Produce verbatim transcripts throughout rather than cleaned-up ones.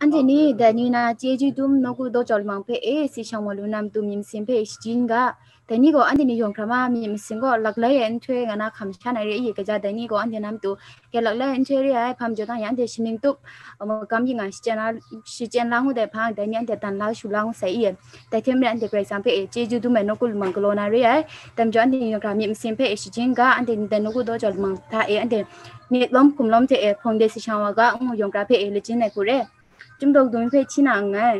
Anhte ni dai ni na chyeju dum nawku daw jau lamang hpe e, si shang wa lu na matu myit masin hpe shajin ga. Dai ni gaw anhte ni yawng hkra ma myit masin gaw laklai ai nhtoi nga na hkam sha na re i, kaja dai ni gaw anhte na matu ke laklai ai nhtoi re ai, hpa majaw tang yang anhte shaning tup, a, magam yin nga shachyen la, shachyen la ngut ai hpang, dai ni anhte dan la shu la ngut sai i. Dai hte maren anhte Karai Kasang hpe e chyeju dum ai nawku lamang galaw na re ai. Dai majaw anhte ni yawng hkra myit masin hpe e shajin ga, anhte ni dai nawku daw jau lamang hta e anhte myit lawm hkum lawm hte e hpawng de si shang wa ga, ngu yawng hkra hpe e lajin ai hku re. Chyum daw dung hpe hti na nngai.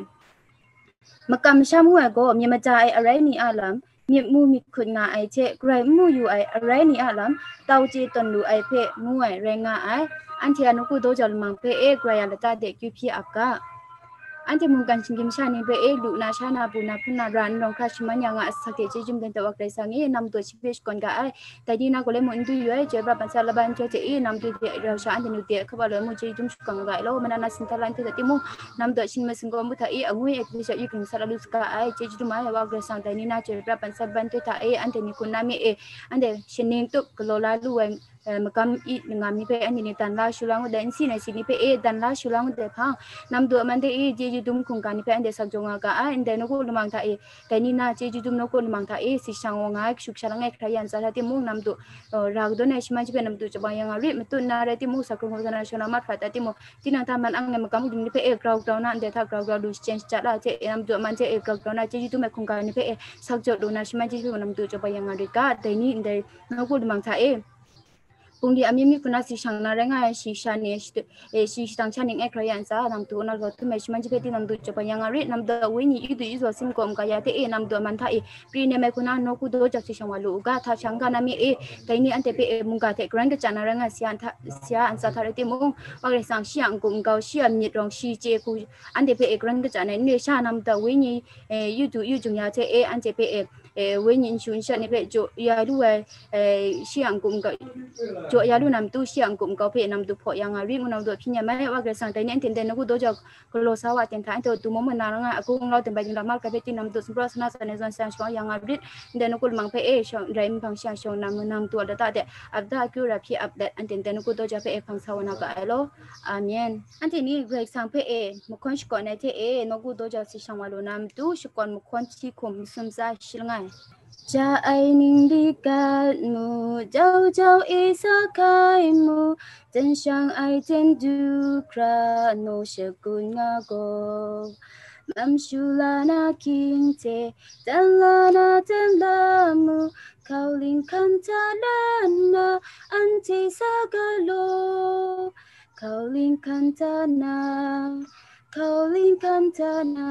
Makam masham ngu ai gaw myit maja ai arai ni a lam, myit mu myit hkut nga ai hte grai n mu yu ai arai ni a lam, tau chye tawn lu ai hpe ngu ai rai nga ai. Anhte a nawku daw jau lamang hpe e Karai a lata de kyu hpyi ap ga. Anhte mungkan shinggyim sha ni hpe e lu na, sha na, bu na, hpun na, ra n rawng hkra shaman ya nga ai asak hte chyeju dum ai wa Karai Kasang e, na matu shi hpe shakawn ga ai. Dai ni na gaw lai mung n du yu ai, chyoi pra ban sa laban chyoi hte e, na matu de rau sha anhte nu de hkap a loi mung chyeju dum shakawn ga ai law, mana na singsa la nhtoi hta timung, na matu a shin masing gaw mung hta e, angwi e, hkri sha yu hkring sa la lu saga ai, chyeju dum ai, wa Karai Kasang dai ni na chyoi pra ban sa laban chyoi hta e, anhte ni hku na mi e, anhte shaning tup galaw la lu ai, eh, magam i ngam ni hpe anhte ni dan la shu la ngut ai, nsi nai si ni hpe e dan la shu la ngut ai hpang, na matu a man de e, chyeju dum hkungga ni hpe anhte sak jaw nga ga ai, ndai nawku lamang hta e, dai ni na chyeju dum nawku lamang hta e, si shang wa nga ai, kashu kasha langai hkra yan tsa hta timung, na matu, eh, ra kadawn ai shaman chyoi hpe na matu chyawm ya nga rit, matut na rai timung, sa hkrung hkawm sa na shawng na mahkra ta timung, tinang hta man ang ai magam ning ni hpe e grau grau na, ndai hta grau grau lu shachyen shaja la hte e, na matu a man hte e grau grau na, chyeju dum ai hkungga ni hpe e sak jaw lu na, shaman chyoi hpe na matu chyawm ya nga rit ga, dai ni ndai nawku lamang hta e. Bungli amying mi hku na si shang na rai nga ai shi sha ni, shi, eh, shi shadang sha ning e hkra yan tsa, na matu na law htum ai shaman chyoi hpe di na matu chyawm ya nga rit, na matu a wenyi yu du yu zaw sim gaw n ga ya hte e, na matu a man hta e, pri nem ai hku na nawku daw jau si shang wa lu u ga, hta shang ga na mi e, dai ni anhte hpe e mungga hte garan kaja na rai nga ai, si a ntsa hta rai timung, wa Karai Kasang shi a n-gup n-gau, shi a myit rawng, shi chye hku, anhte hpe e garan kaja na, n re sha na matu a wenyi, eh, yu du yu jung ya hte e, anhte hpe e, eh, wenyi nshu nshat ni hpe jaw ya lu ai, eh, shi a n-gup n-gau, jaw ya lu na matu shi a n-gup n-gau hpe na matu hpaw ya nga rit, ngu na matu hpyi nem ai, wa Karai Kasang dai ni anhte ndai nawku daw jau galaw sa wa ten hta, anhte tu mawng ma na nga ai, a gung lau ten bai ting lam mahkra hpe ting na matu sumpraw sana sa na zawn sa shawng ya nga rit, ndai nawku lamang hpe e shawng rai nhpang sha shawng na mu na matu a lata de, ap da akyu ra hpyi ap let, anhte ndai nawku daw jau hpe e hpang sa wa na ga ai law. Amen. Anhte ni Karai Kasang hpe e mahkawn shakawn ai hte e, nawku daw jau si shang wa lu na matu, shakawn mahkawn hti hkum masum tsa shi langai. Ja ai ning di gat mu, jau jau e sa hkai mu, jan shang ai jen du hkra, naw shakun nga gaw. Mam shu la na hkying hte, dan la na dan la mu, hkau ling hkan hta na, anhte sa galaw. Hkau ling hkan hta na, hkau ling hkan hta na,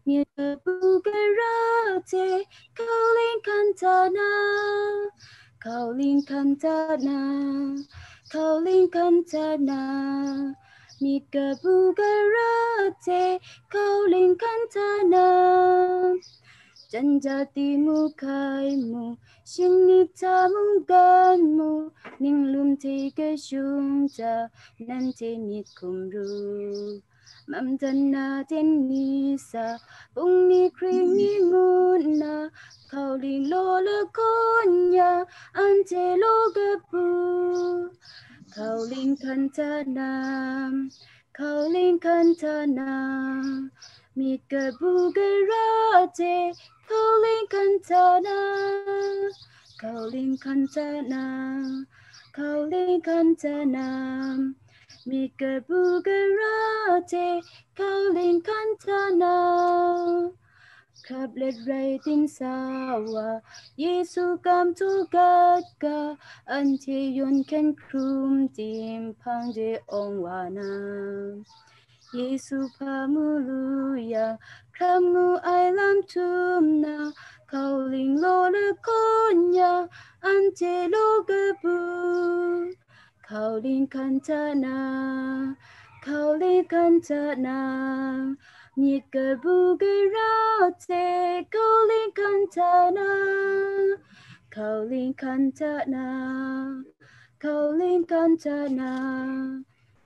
myit kabu gara hte, hkau ling hkan hta na, hkau ling hkan hta na, hkau ling hkan hta na, myit kabu gara hte, hkau ling hkan hta na. Jan ja ti mu hkai mu, shingni hta mungkan mu, ninglum hte kashung hta, nanhte myit hkum ru. Mam dan na ten ni sa, bungli hkring ni ngut nna, hkau ling law lahkawn ya, anhte law kabu. Hkau ling hkan hta na, hkau ling hkan hta na, myit kabu gara hte, hkau ling hkan hta na, hkau ling hkan hta na, hkau ling hkan hta na, myit kabu gara hte, hkau ling hkan hta na. Hkrap let rai ting sa wa, Yesu kam htaw gat ga, anhte yawn hkyen hkrum tim hpang de awng wa na. Yesu hpa mu lu yang, hkram ngu ai lam htum na, hkau ling law lahkawn ya, anhte law kabu. Hkau ling hkan hta na, hkau ling hkan hta na, myit kabu gara hte, hkau ling hkan hta na, hkau ling hkan hta na, hkau ling hkan hta na,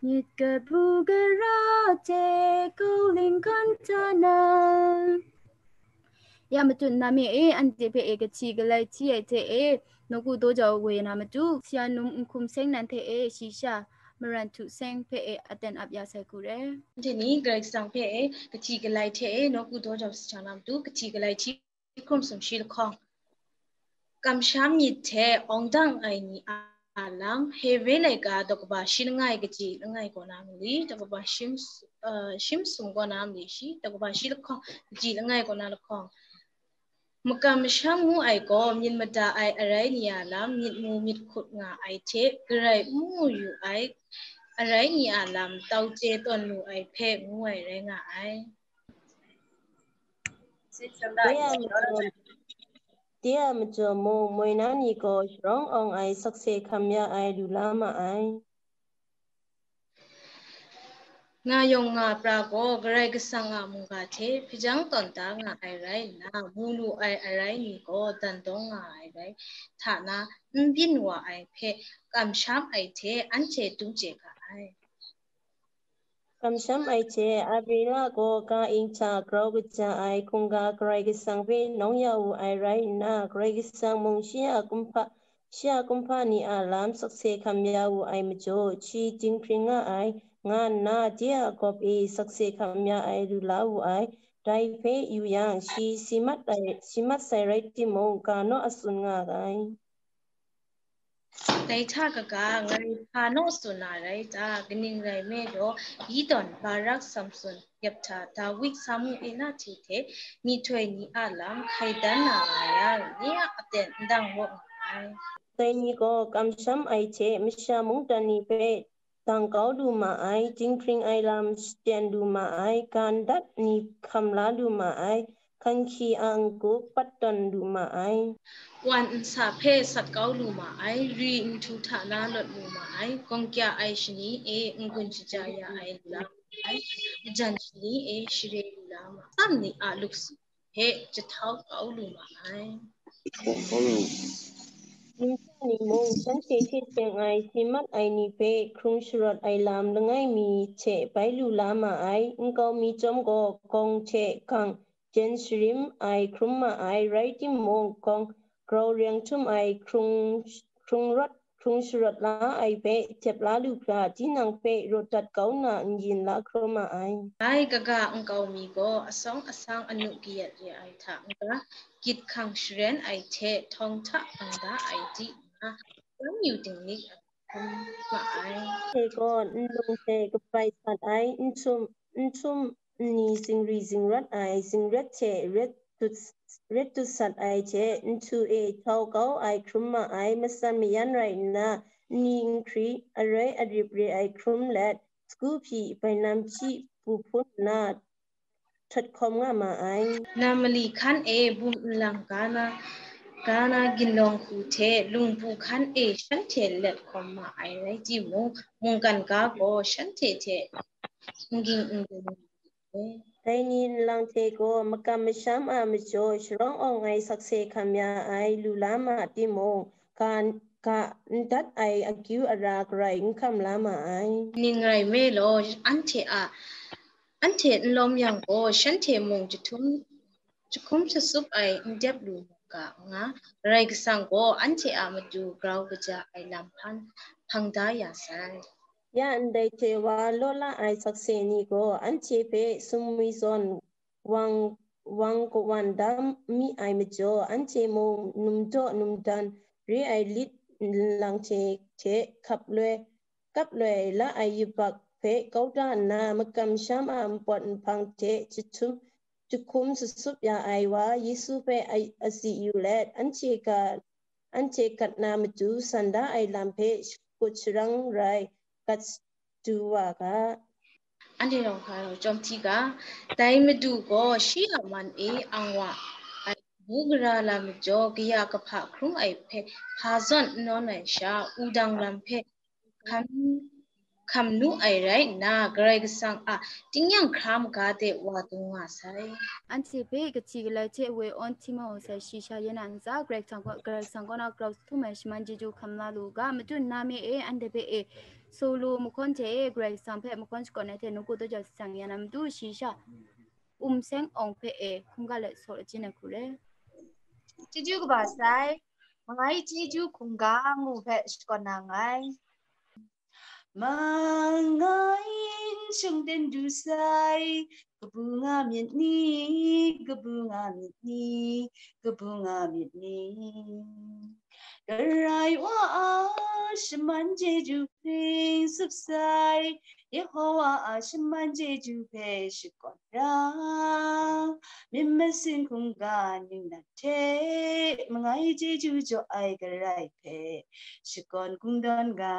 myit kabu gara hte, hkau ling hkan hta na. Ya matut na mi e, anhte hpe e kahti galai hti ai hte e, nawku daw jau woi na matu, si a num n hkum seng nan hte e, shi sha, Maran Htu Seng hpe e aten ap ya sai hku re. Anhte ni Karai Kasang hpe e kahti kalai hte e nawku daw jau sa jang na matu, kahti kalai hti hkrum sumshi lahkawng. Kamsham myit hte awng dang ai ni a lam, Hebre laika daw kaba shi langai kaji langai kaw na mali, daw kaba shi, uh, shi masum kaw na mali shi, daw kaba shi lahkawng, kaji langai kaw na lahkawng. Makam masham ngu ai gaw myit mada ai arai ni a lam, myit mu myit hkut nga ai hte, garai n mu yu ai arai ni a lam, tau chye tawn lu ai hpe ngu ai rai nga ai. De a majaw, de a majaw mung, moi na ni gaw sharawng awng ai sakse hkam ya ai lu la ma ai. Nga yawng nga pra gaw Karai Kasang a mungga hte hpajang tawn da nga ai rai nna, mu lu ai arai ni gaw dan dawng nga ai rai hta na, n byin wa ai hpe kamsham ai hte anhte dum chye ga ai. Kamsham ai hte Abraham gaw ga ing hta grau kaja ai hkungga Karai Kasang hpe nawng ya wu ai rai nna, Karai Kasang mung shi a kumhpa, shi a kumhpa ni a lam sakse hkam ya wu ai majaw, shi dinghpring nga ai, nga nna, de a gawp e sakse hkam ya ai lu la wu ai. Dai hpe yu yang, shi si mat ai, si mat sai rai timung, ga naw a tsun nga ai. Dai hta kaga, ngai hpa naw tsun na rai ta? Kaning rai nme law, Gideon, Barak, Samson, Yepta, Dawid, Samuela hte hte myihtoi ni a lam hkai dan na nga yang, nye a aten n dang waw nga ai. Dai ni gaw kamsham ai hte masha mungdan ni hpe dang kau lu ma ai, dinghpring ai lam shaten lu ma ai, ga n dat ni hkam la lu ma ai, hkanghki a n-gup pat tawn lu ma ai. Wan nsa hpe sat kau lu ma ai, ri nhtu hta na lawt lu ma ai, gawng kya ai shani e n-gun shaja ya ai lu la ma ai, ajan shani e share lu la ma ai, atsam ni a luksu hpe jahtau kau lu ma ai. Numsha ni mung, shanhte hte seng ai si mat ai ni hpe hkrung sharawt ai lam langai mi hte bai lu la ma ai, nkau mi chyawm gaw gawng hte gang jen sharim ai hkrum ma ai, rai timung, gawng grau reng htum ai hkrung, hkrung rawt, hkrung sharawt la ai hpe tep la lu hkra, tinang hpe rawt dat kau nna n-yin la hkrum ma ai. Dai kaga nkau mi gaw asawng asang anu kayat re ai hta n-ga, gyit hkang sharen ai hte htawng hta hpang da ai di nna, kangyu dinglik hkrum ma ai. Hte gaw nlung hte kabai sat ai, n htum, n htum nni zingri zingrat ai, zingret hte ret dut, ret dut sat ai hte, nhtu e htau kau ai hkrum ma ai, matsan mayan rai nna, nni nhkri, arai arip re ai hkrum let, sagu hpyi, bainam hpyi, bu hpun nna, htat hkawm nga ma ai. Nam mali hkan e bum nlang ga na, ga na ginlawng hku hte lungpu hkan e shanhte let hkawm ma ai rai timung, mungkan ga gaw shanhte hte n ging n gun. Dai ni nlang hte gaw makam masham a majaw sharawng awng ai sakse hkam ya ai lu la ma timung, ga, ga n dat ai akyu ara garai n hkam la ma ai. Ning rai me law, anhte a, anhte n lawm yang gaw, shanhte mung jahtum, jahkum shatsup ai n dep lu mu ga, nga, Karai Kasang gaw anhte a matu grau kaja ai lam hpan hpang da ya sai. Ya ndai hte wa law la ai sakse ni gaw anhte hpe sumwi zawn wang, wang kawan da mi ai majaw, anhte mung numdaw numdan re ai lit nlang hte, hte hkap loi, kap loi la ai yubak hpe kau da nna, makam masham a npawt nhpang hte jahtum, jahkum shatsup ya ai wa Yesu hpe a, a si yu let, anhte ga, anhte gat na matu san da ai lam hpe shakut sharang rai gat du wa ga. Anhte rawng hpa rawng chyawm hti ga, dai Madu gaw shi a man e ang wa ai bu gara lam majaw, kaya kahpa hkrung ai hpe hpa zawn n nawn ai sha, wudang lam hpe hkan, hkam nu ai rai nna, Karai Kasang a tingnyang hkra maga de wa dung nga sai. Anhte hpe kahti galai hte woi awn hti mau sai shi sha yan a ntsa, Karai Kasang kaw, Karai Kasang kaw na grau htum ai shaman chyeju hkam la lu ga, madu nna me e, anhte hpe e, Solo mahkawn hte e, Karai Kasang hpe mahkawn shakawn ai hte nawku daw jau sa jang yan a matu shi sha, um seng awng hpe e, hkungga let saw lachin ai hku re. Chyeju kaba sai, mangai chyeju hkungga ngu hpe shakawn na nngai. Mangai n shung den du sai, kabu nga myit ni, kabu nga myit ni, kabu nga myit ni. Karai wa a shaman chyeju hpring sup sai, Yehowa a shaman chyeju hpe shakawn ra, myit masin hkungga ningnan hte mangai chyeju jaw ai Karai hpe shakawn kungdawn ga.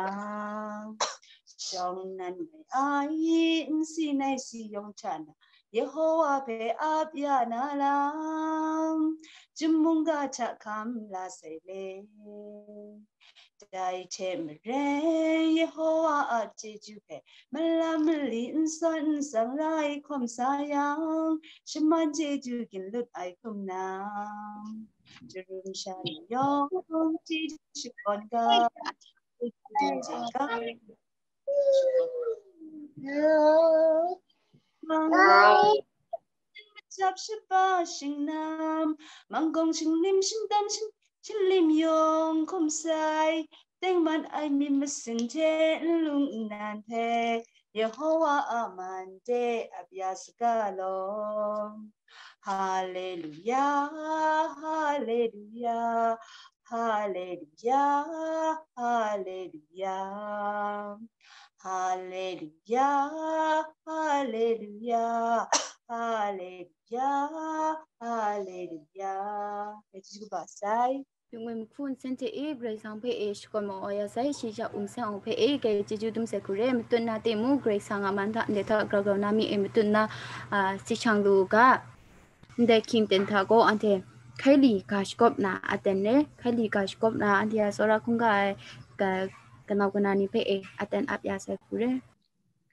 Shawng nnan mai ai nsi nai si yawng hta na, Yehowa hpe ap ya na lam, chyum mungga hta hkam la sai le. Dai hte maren, Yehowa a chyeju hpe malam mali n sawn n tsang ra ai hkawm sa yang, shaman chyeju ginlut ai hkum na, jarum sha ni yawng chyeju shakawn ga, chyeju ga. Macap shaba shingnam, manggawng shinglim shingdam shing-, shinglim yawng hkum sai, tengman ai myit masin hte nlung nnan hpe, Yehowa a man de ap ya saga law. Haleluya, haleluya, haleluya, haleluya. Haleluya, haleluya, haleluya, haleluya. Chyeju kaba sai. Yung ai mahku nsen hte e, Karai Kasang hpe e shakawn mau ai ya sai, shi sha um seng awng hpe e, kai chyeju dum sai hku re, matut na timung, Karai Kasang a man hta ndai hta grau grau na mi e, matut na, a, si shang lu u ga. Ndai hkying ten hta gaw anhte hkaili ga shakawp na aten re, hkaili ga shakawp na anhte a tsawra hkungga ai ga-, kanau kana ni hpe e aten ap ya sai hku re.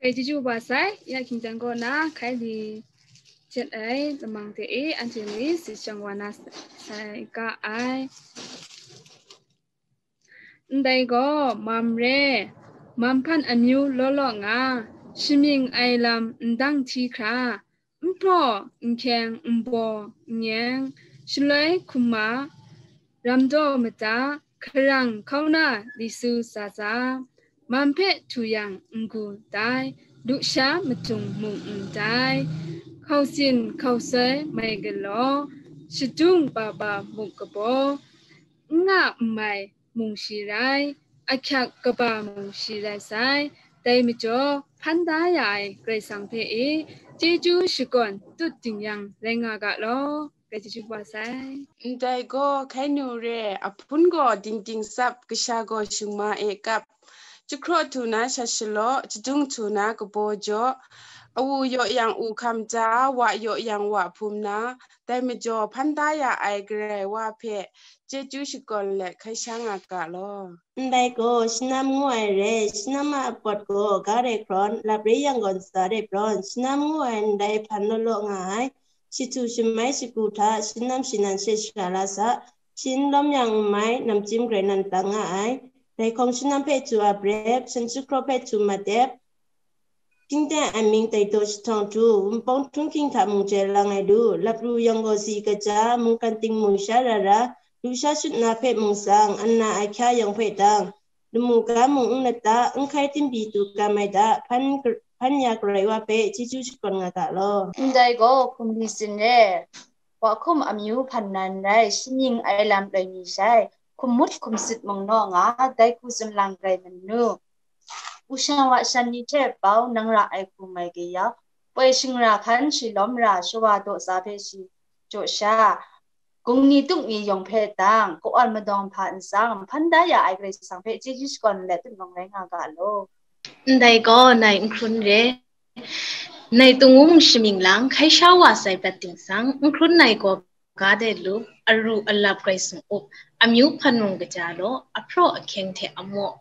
Kai chyeju ba sai, ya hkying ten kaw na hkaili jet ai lamang hte e anhte ni si shang wa na sai ga ai. Ndai gaw, Mamre, Mamhpan amyu law law nga, shamying ai lam ndang hti hkra, npraw, nhkyeng, nbaw, nyeng, shaloi hkuma, ramdaw mata, hkarang hkauna lisu tsa tsa, mam hpe htu yang n-gu tai, lusha madung mung n tai, hkau sin hkau soi mai galaw, shadung ba ba muk kabaw, n nga n mai mung shi rai, ahkyak kaba mung shi rai sai. Dai majaw, hpan da ya ai Karai Kasang hpe e, chyeju shakawn tut ding yang rai nga ga law, rai chyeju wa sai. Ndai gaw, hkai nu re, ahpun gaw dingding tsap, kasha gaw shingma e kap, jahkraw htu na shat shalaw, jadung htu na kabaw jaw, awu yaw yang u hkam ja, wa yaw yang wa hpum na, dai majaw hpan da ya ai Karai Wa hpe chyeju shakawn let hkai sha nga ga law. Ndai gaw, shanam ngu ai re, shanam a apawt gaw ga rai hkrawn, lap re yang gaw ntsa rai hprawn, shanam ngu ai ndai hpan law law nga ai, shi htu shi mai shagu hta, shanam shi nan she shara la sa, shi n lawm yang n mai, namchyim grai nan tang nga ai, dai hkawng shanam hpe htu ap rep, shan jahkraw hpe htu mat dep, Hkying ten amying tai daw shahtawng htu, wunpawng htunghking hta mung chye lang ai lu, lap ru yang gaw si kaja, mungkan ting mung sha ra ra, lusha shut na hpe mung tsang, anna ahkya yawng hpe dang, lamu ga mung n lata, n hkai timbi tu kam ai da, hpan, hpan ya Karai Wa hpe chyeju shakawn nga ga law. Ndai gaw hkum li tsin re, wa hkum amyu hpan nan rai, shamying ai lam loi mi shai, hkum mut hkum sit mung naw nga, dai hku zunlang rai manu. Wushan wa shan ni hte bau nang ra ai hku mai kaya, poi shingra hkan shi lawm ra, shawa daw tsa hpe shi jaw sha, gungni tukni yawng hpe dang, ka-awn madawng hpa n tsang, hpan da ya ai Karai Kasang hpe chyeju shakawn let tutnawng rai nga ga law. Ndai gaw nai n hkrun re, nai tung-ung shamying lang hkai sha wa sai prat ting sang, n hkrun nai gaw ga de lup, aru alap grai sung up, amyu hpan mung kaja law, ahpraw ahkyeng hte amaw,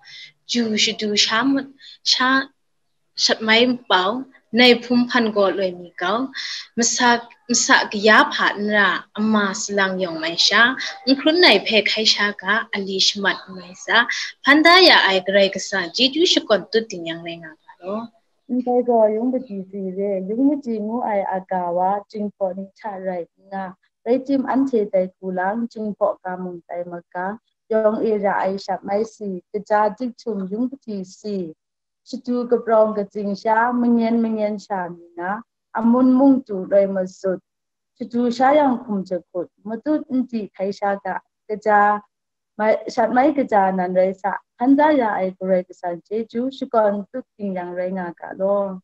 ju shadu sha mut, sha shat mai pau, nai hpum hpan gaw loi mi gau, masa, masa kaya hpa n ra, ama salang yawng mai sha, n hkrun nai hpe hkai sha ga, ali shamat n mai sa, hpan da ya ai Karai Kasang chyeju shakawn tut ding yang rai nga ga law. Ndai gaw yung kaji si re, yung kaji ngu ai aga wa, jinghpaw ni hta rai n nga, rai tim anhte dai hku lang, jinghpaw ga mung tai maga, yawng e ra ai shap mai si, kaja dik htum yung kaji si, shadu kaprawng katsing sha, manyan manyan sha mi na, amun mungtu loi masut, shadu sha yang hkum jahkut, matut nti hkai sha ga, kaja, mai, shat mai kaja nan rai sa, hpan da ya ai Karai Kasang chyeju shakawn tut ting yang rai nga ga law.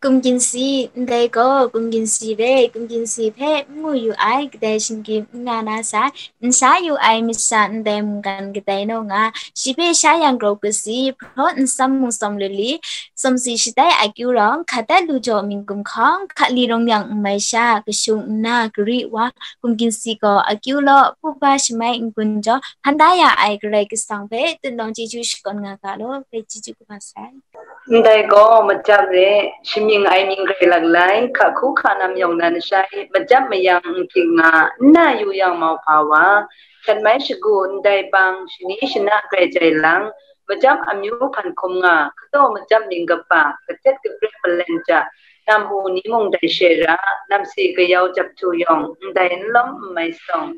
Kumginsi, ndai gaw kumginsi re, kumginsi hpe n mu yu ai kadai shinggyim n nga na sai, n sha yu ai masha ndai mungkan kadai naw nga, shi hpe sha yang grau kasi, hpraw nsam mungsam lali, sumsi shatai akyu rawng, hka dat lu jaw ming gumhkawng, hka li rawng yang n mai sha, kashung nna, gari wa, kumginsi gaw akyu law, pupa shamai n-gun jaw, hpan da ya ai Karai Kasang hpe, tutnawng chyeju shakawn nga ga law, hpe chyeju kaba sai. Ndai gaw majap re, shamying ai mying grai laklai, hka hku hka nam yawng nan shai, majap mayang n hkying nga, n na yu yang mauhpa wa, shat mai shagu ndai bang, shani shana grai jai lang, majap amyu hpan hkum nga, kataw majap mying kaba, katet kaprek palen ja, nam u ni mung dai she ra, namsi kayau jap htu yawng, ndai n lawm n mai sawng,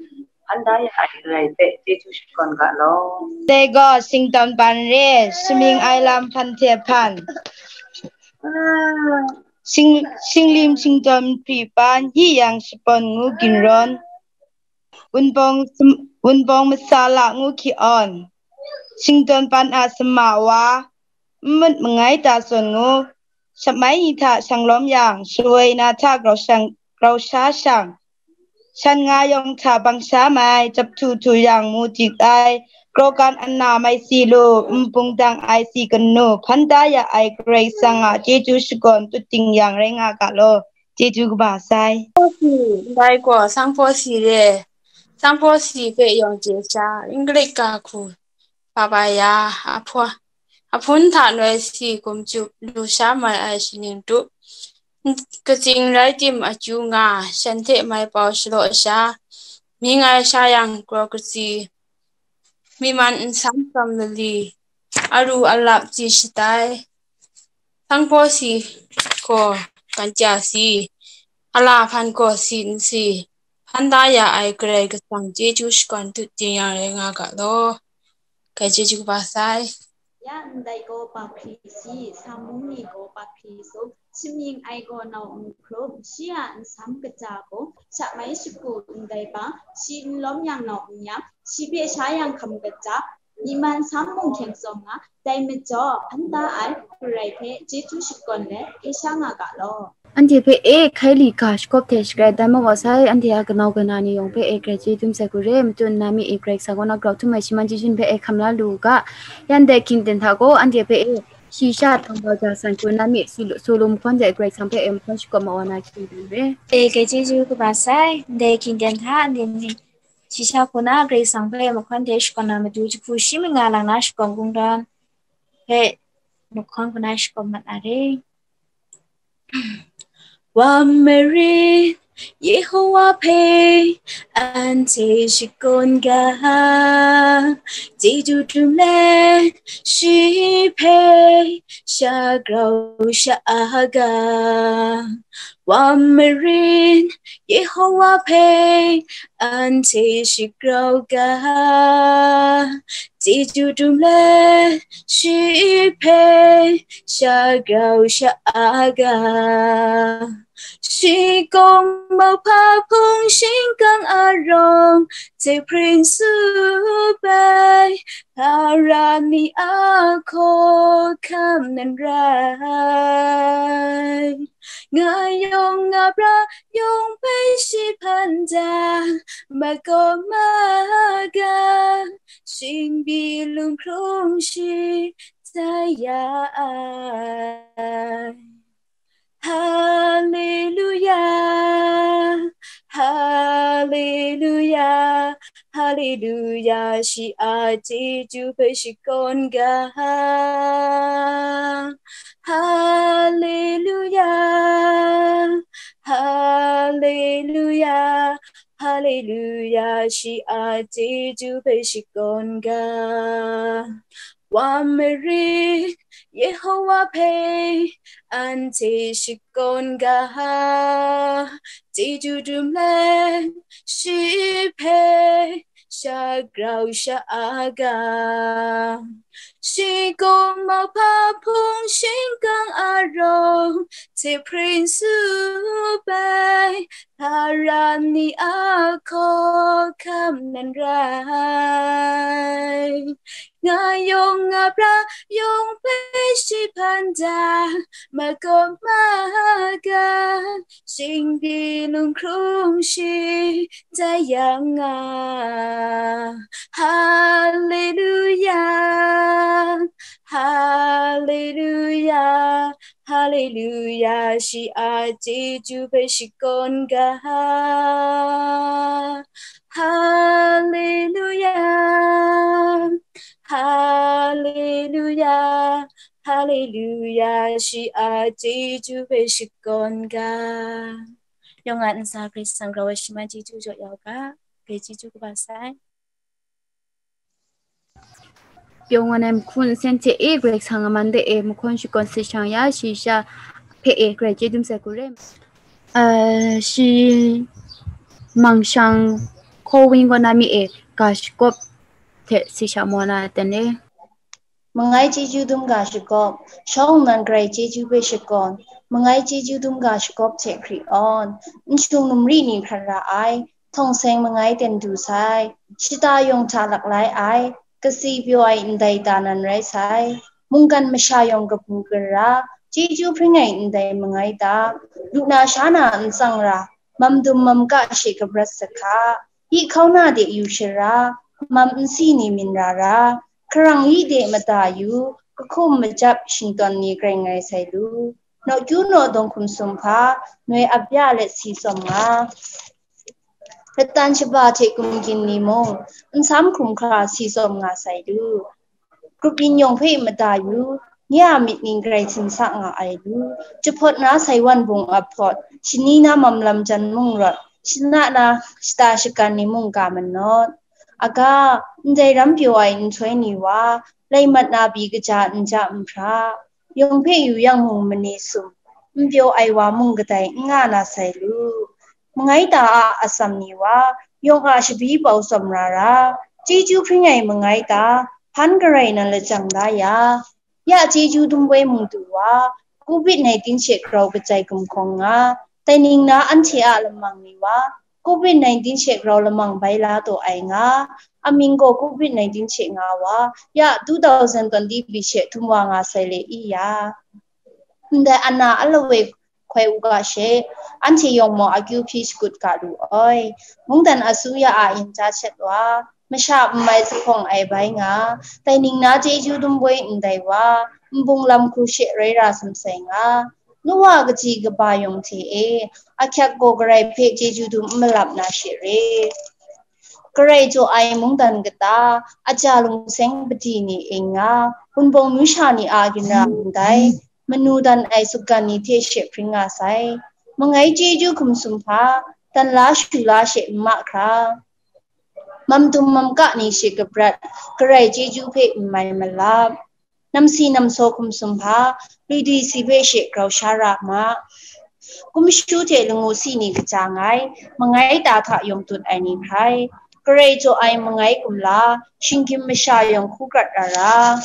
hpan da ya ai Karai hpe chyeju shakawn ga law. Dai gaw singtawn ban re, shamying ai lam hpan hte hpan. Shing-, shinglim shingtawn hpri pan, yi yang shapawn ngu ginrawn, wunbawng sum-, wunbawng masala ngu hki awn, shingtawn ban a sama wa, n mut mangai ta zawn ngu, shat mai ni hta shang lawm yang, shawoi na hta grau shang, grau sha shang, shan nga yawng hta bang sha mai, jap htu htu yang mu dik ai, kraw kan ana mai si lu, npung dang ai si kanu, hpan da ya ai Karai Kasang a chyeju shakawn tut ting yang rai nga ga law, chyeju kaba sai. Ndai gaw sanghpaw si re, sanghpaw si hpe yawng chye sha, English ga hku, Papaya, ahpun, ahpun hta noi si gumjup lu sha mai ai shaning tup, katsing rai tim akyu nga, shan hte mai pau shalaw sha, mying ai sha yang, grawkasi, myi man nsam tsawm lali, aru alap tsi shatai, sanghpaw si gaw, gancha si, ala hpan gaw si nsi, hpan da ya ai Karai Kasang chyeju shakawn tut ting yang rai nga ga law. Kai chyeju kaba sai. Ya ndai gaw pakri si, sa mung ni gaw pakri sum, shamying ai gaw nau n hkrum, shi a nsam kaja gaw, shat mai shagu ndai bang, shi n lawm yang nau n yam, shi hpe sha yang hkam kaja, myi man nsam mung hkyeng tsawm nga, dai majaw, hpan da ai Karai hpe chyeju shakawn let, hkye sha nga ga law. Anhte hpe e hkai li ga shakawp hte shagrai dan mawa sai, anhte a kanau kana ni yawng hpe e grai chye dum sai hku re, matut nna mi e Karai Kasang kaw na grau htum ai shi man chyeju ni hpe e hkam la lu u ga, yan dai hkying ten hta gaw, anhte hpe e shi sha htawng bau ja san hku nna mi su lu, su lu mahkawn hte Karai Kasang hpe e mahkawn shakawp ma wa na hkying ten re. E grai chyeju kaba sai, ndai hkying ten hta, ndai ni shi sha hku na Karai Kasang hpe mahkawn hte shakawn na matu jahku shi manga lang na shakawn kungdawn hpe mahkawn hku na shakawn mat na re. Wa marin Yehowa hpe anhte shakawn ga, chyeju dum let shi hpe sha grau sha-a ga. Wa marin Yehowa hpe anhte shagrau ga, chyeju dum let shi hpe sha grau sha-a ga. Shi gaw mauhpa hpung shingkang arawng, hte hpring su bai, hpa ra ni a hkaw hkam nan rai. Nga yawng nga pra yawng hpe shi hpan da, mat gaw ma ga, shingbi lunghkrung shi tai ya ai. Haleluya, haleluya, haleluya, shi a chyeju hpe shakawn ga. Haleluya, haleluya, haleluya, shi a chyeju hpe shakawn ga. Wa marin Yehowa hpe anhte shakawn ga, chyeju dum let shi hpe sha grau sha aga, shi gaw mauhpa hpung shingkang arawng hte hpring su bai, hpa ram ni a hkaw hkam nan rai. Nga yawng nga pra yawng hpe shi hpan da, makawp maga, shingdi lunghkrung shi tai yang nga. Haleluya, haleluya, haleluya, shi a chyeju hpe shakawn ga. Haleluya, haleluya, haleluya, shi a chyeju hpe shakawn ga. Yawng a ntsa Karai Kasang grau ai shaman chyeju jaw ya u ga, Karai chyeju kaba sai. Pyaw wan ai mahku nsen hte e, Karai Kasang a man de e, mahkawn shakawn se shang ya, shi sha hpe e, Karai chyeju dum sai hku re. Uh, shi mangshang hkaw wing kaw na mi e, ga shakawp hte si sha maw na dan e. Mangai chyeju dum ga shakawp, shawng nnan Karai chyeju hpe shakawn, mangai chyeju dum ga shakawp hte hkri awn, n shung numri ni hkrat ra ai, htawng seng mangai ten du sai, shata yawng hta laklai ai, kasi pyaw ai ndai ta nan rai sai, mungkan masha yawng kabu gara, chyeju hpring ai ndai mangai ta, lu na sha na n tsang ra, mam dum mam ka she kabrat sahka, yi hkauna de yu shara, mam nsi ni min ra ra, hkarang yi de mada yu, kahkum majap shingtawn ni grai ngai sai lu. Nawkyu nawdawng hkum sum hpa, noi ap ya let si tsawm nga. Latan shaba hte kumgyin ni mung, nsam hkrum hkra si tsawm nga sai lu. Grup yin yawng hpe mada yu, nye a myit ning grai htinsak nga ai lu. Jahpawt na sai wan bung a hpawt, shani na mam lam jan mung rawt, shana na shata shagan ni mung ga manawt. Aga, ndai ram pyaw ai nhtoi ni wa, laimat na pyi kaja n ja n hpra, yawng hpe yu yang mung mani sum, n pyaw ai wa mung kadai n nga na sai lu. Mangai ta a atsam ni wa, yawng a shabi bau tsawm ra ra, chyeju hpring ai mangai ta, hpan garai nan lajang da ya, ya chyeju dum woi mung du wa, covid nineteen she grau kajai gumhkawng nga, tai ning na anhte a lamang ni wa, covid nineteen she grau lamang bai la taw ai nga, amying gaw covid nineteen she nga wa, ya two thousand twenty pyi she htum wa nga sai le i ya. Ndai ana alawoi hkoi u ga she, anhte yawng maw akyu hpyi shakut ga lu oi. Mungdan asuya a yin ja shet wa, masha n mai zuphpawng ai bai nga, tai ning na chyeju dum woi ndai wa, nbung lam hku she rai ra sumsai nga, nu wa kaji kaba yawng hte e, ahkyak gaw Karai hpe chyeju dum n malap na she re. Karai jaw ai mungdan kata, aja lungseng padi ni e nga, Wunpawng myu sha ni a ginra ndai, manu dan ai sutgan ni hte she hpring nga sai. Mangai chyeju hkum sum hpa, dan la shu la she n ma hkra, mam dum mam ka ni she kabrat, Karai chyeju hpe n mai malap. Namsi namsaw hkum sum hpa, lui dui si hpe she grau sha ra ma. Kumshu hte langu si ni kaja ngai, mangai ta hta yawng tut ai ni hkrai, Karai jaw ai mangai kumla, shinggyim masha yawng hku krat ra ra,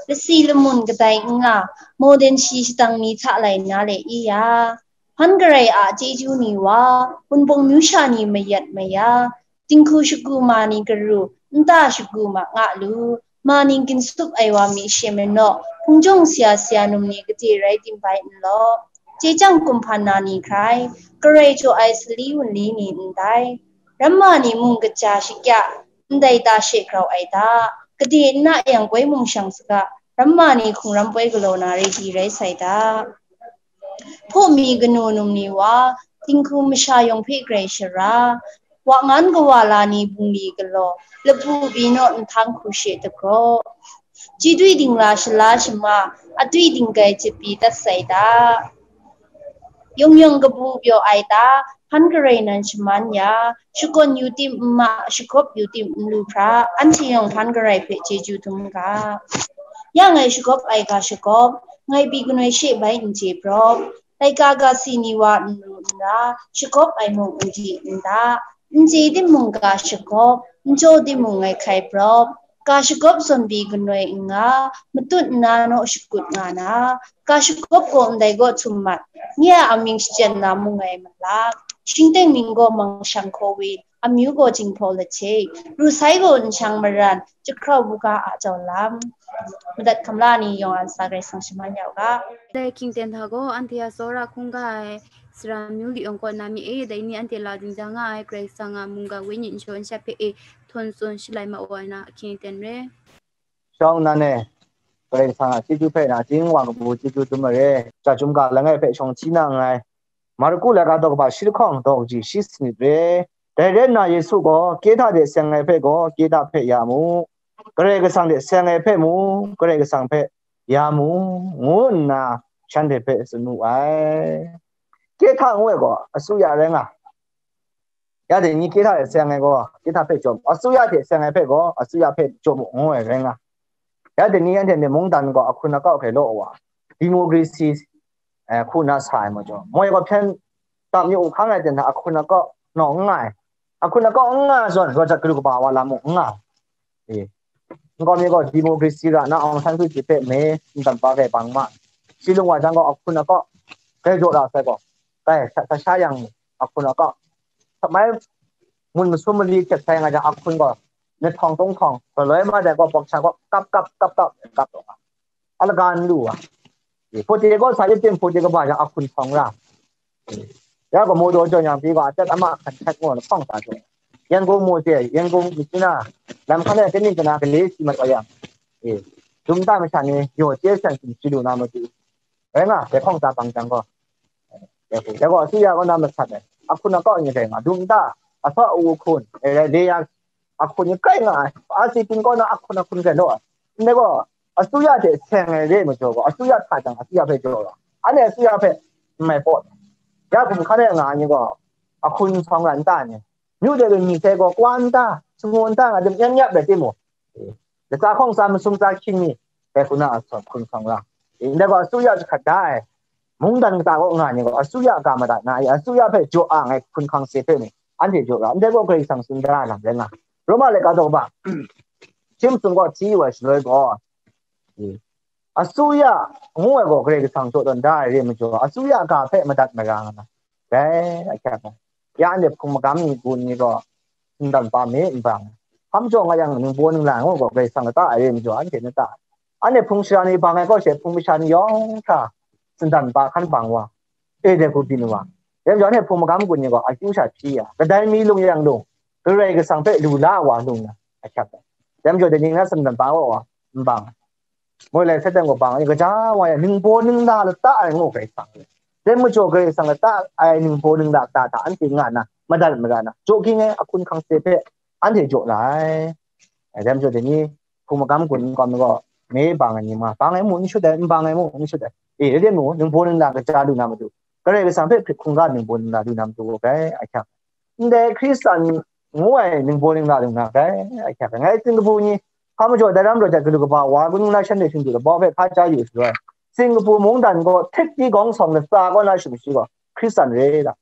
lasi lamun kadai n nga, modern shi shatang ni hta lai na le i ya, hpan Karai a chyeju ni wa, Wunpawng myu sha ni mayat maya, dinghku shagu ma ni garu, nta shagu ma nga lu, ma ning ginsup ai wa mi she manaw, hpungjawng sya sya num ni gade rai tim bai n law, chye chyang kumhpan na ni hkrai, Karai jaw ai sali wunli ni ndai, ramma ni mung kaja shakya, ndai ta she grau ai ta, gade n na yang koi mung shang saga, ramma ni hkungram poi galaw na re di rai sai ta. Hpaw mi kanu num ni wa, dinghku masha yawng hpe grai shara, wa ngan kawa la ni bungli galaw, lapu binaw nhtang hku she dagraw, chyi dui dingla shala shama, adui dinggai jip pyi dat sai ta. Yawng yawng kabu pyaw ai ta, hpan Karai nan shaman ya, shakawn yu tim n ma, shakawp yu tim n lu hpra, anhte yawng hpan Karai hpe chyeju dum ga. Ya ngai shakawp ai ga shakawp, ngai pyi ganoi she bai n chye prawp, laika ga si ni wa n lu n ra, shakawp ai mung n di n da, N chye timung ga shagawp, n jaw timung ngai hkai prawp, ga shagawp zawn pyi kanoi n nga, matut nna naw shakut nga na, ga shagawp gaw ndai gaw htum mat, nye a amying shachyen na mung ngai malak, shingteng mying gaw mang shang hkaw wit, amyu gaw jinghpaw lahte, ru sai gaw nshang maran, jahkrau buga a jau lam. Madat hkamla ni yawng a ntsa Karai Kasang shaman ya u ga. Dai hkying ten hta gaw anhte a tsawra hkungga ai sara myu liyawng kaw na mi e, dai ni anhte la dingdang nga ai Karai Kasang a mungga wenyi nshawt nshep hpe e htawn tsun shalai ma wa na hkying ten re. Shawng nan e, Karai Kasang a chyeju hpe nachying wa kabu chyeju dum ai re. Chyum chyum ga langai hpe shawng hti na nngai. Marku laika daw kaba shi lahkawng daw kaji shi sanit re. Dai rai nna Yesu gaw, Kehta de seng ai hpe gaw, Kehta hpe ya mu, Karai Kasang de seng ai hpe mu, Karai Kasang hpe ya mu, ngu nna shanhte hpe tsun wu ai. Kehta ngu ai gaw, asuya rai nga. Ya de ni Kehta de seng ai gaw, Kehta hpe jaw mu, asuya hte seng ai hpe gaw, asuya hpe jaw mu, ngu ai rai nga. Ya de ni anhte myi mungdan gaw ahkun akau hkrai law wa, democracy, eh, hku na sa ai majaw, moi gaw hpyen dam yu hkang ai ten hta ahkun akau naw n nga ai. Ahkun akau n nga ai zawn, rawt jat galu kaba wa lam mung n nga ai. E, nkau mi gaw democracy ra na Aung San Suu Kyi hpe me n dan pa gai bang ma. Shi lung wa jang gaw ahkun akau, dai jaw ra sai gaw, dai sa, sa sha yang ahkun akau, sa mai mun masum mali htet sai nga jang ahkun gaw, nahtawng tawng htawng, galoi ma dai gaw, bawk sha gaw, kap, kap, kap, kap, kap, kap, alaga n lu wa. E, hpute gaw sa yip tim hpute kaba jang ahkun htawng ra. Ya gaw, mu daw jaw yang pyi gaw, atet ama hkan hkat ngu lahkawng sa jaw. Yan gung mu se, yan gung myit chyu na, lam hkan e kaning kana gale si mat wa yang, e, dum nta masha ni yaw chye san sin shi lu na matu. Rai nga, dai hkawng sa bang jang gaw, dai gaw, asuya kaw na masat ai, ahkun akau ni rai nga, dum nta, asaw awu ahkun, e, rai le ya, ahkun ni kai nga ai, asi ting kaw na ahkun ahkun rai law ai. Ndai gaw, asuya hte seng ai re majaw gaw, asuya hta jang asuya hpe jaw ai. Anhte asuya hpe n mai pawt. Ya hkum hkan e nga ai ni gaw, ahkun htawng ra nta ni, myu de lun mi sai gaw, kwa nta, shangu nta nga, dim yan yap rai timung, lata hkawng tsa masum tsa hkying mi, dai hku na ahkun htawng ra. Ndai gaw, asuya jahkrat da ai, mungdan kata kaw nga ni gaw, asuya ga madat na, asuya hpe jaw ang ai hkun hkang se hpe ni, anhte jaw ra, ndai gaw Karai Kasang tsun da ai lam rai nga. Roma laika daw kaba, shi masum gaw hti yu ai shaloi gaw, asuya ngu ai gaw Karai Kasang jaw tawn da ai re majaw, asuya ga hpe madat mara nga na, dai ahkyak ai. Ya anhte hpung magam ni gun ni gaw, ndan pa me n bang, hpa majaw nga yang, ningbaw ningla ngu gaw Karai Kasang lata ai re majaw, anhte nata, anhte hpung sara ni bang ai kaw she, hpung masha ni yawng hkra, ndan pa hkan bang wa, e de hku byin wa. Dai majaw, anhte hpung magam gun ni gaw, akyu sha hpyi ya, kadai mi lung yang lung, Karai Kasang hpe lu la wa lung na ahkyak ai. Dai majaw, dai ning na ndan pa wa wa n bang. Moi lai Satan gaw bang ai, kaja wa yang, ningbaw ningla lata ai ngu Karai Kasang. Dai majaw, Karai Kasang lata ai ningbaw ningla kata hta anhte nga na, madat mara na, jaw ging ai ahkun hkang se hpe anhte jaw la ai. Dai majaw, dai ni hpung magam gun nkau mi gaw, me bang ai ni ma, bang ai mu n shut ai, n bang ai mu n shut ai. E, rai timung, ningbaw ningla kaja lu na matu, Karai Kasang hpe hprit hkungga ningbaw ningla lu na matu gaw grai ahkyak. Ndai Hkristan ngu ai ningbaw ningla lu na grai ahkyak ai. Ngai tsin kabu ni, hpa majaw dai ram rawt ai galu kaba wa, kaning la shanhte shingdu labau hpe hpa chya yu shaloi, Singapore mungdan gaw htik di gawng sawng latsa kaw na shumshi gaw Hkristan re da.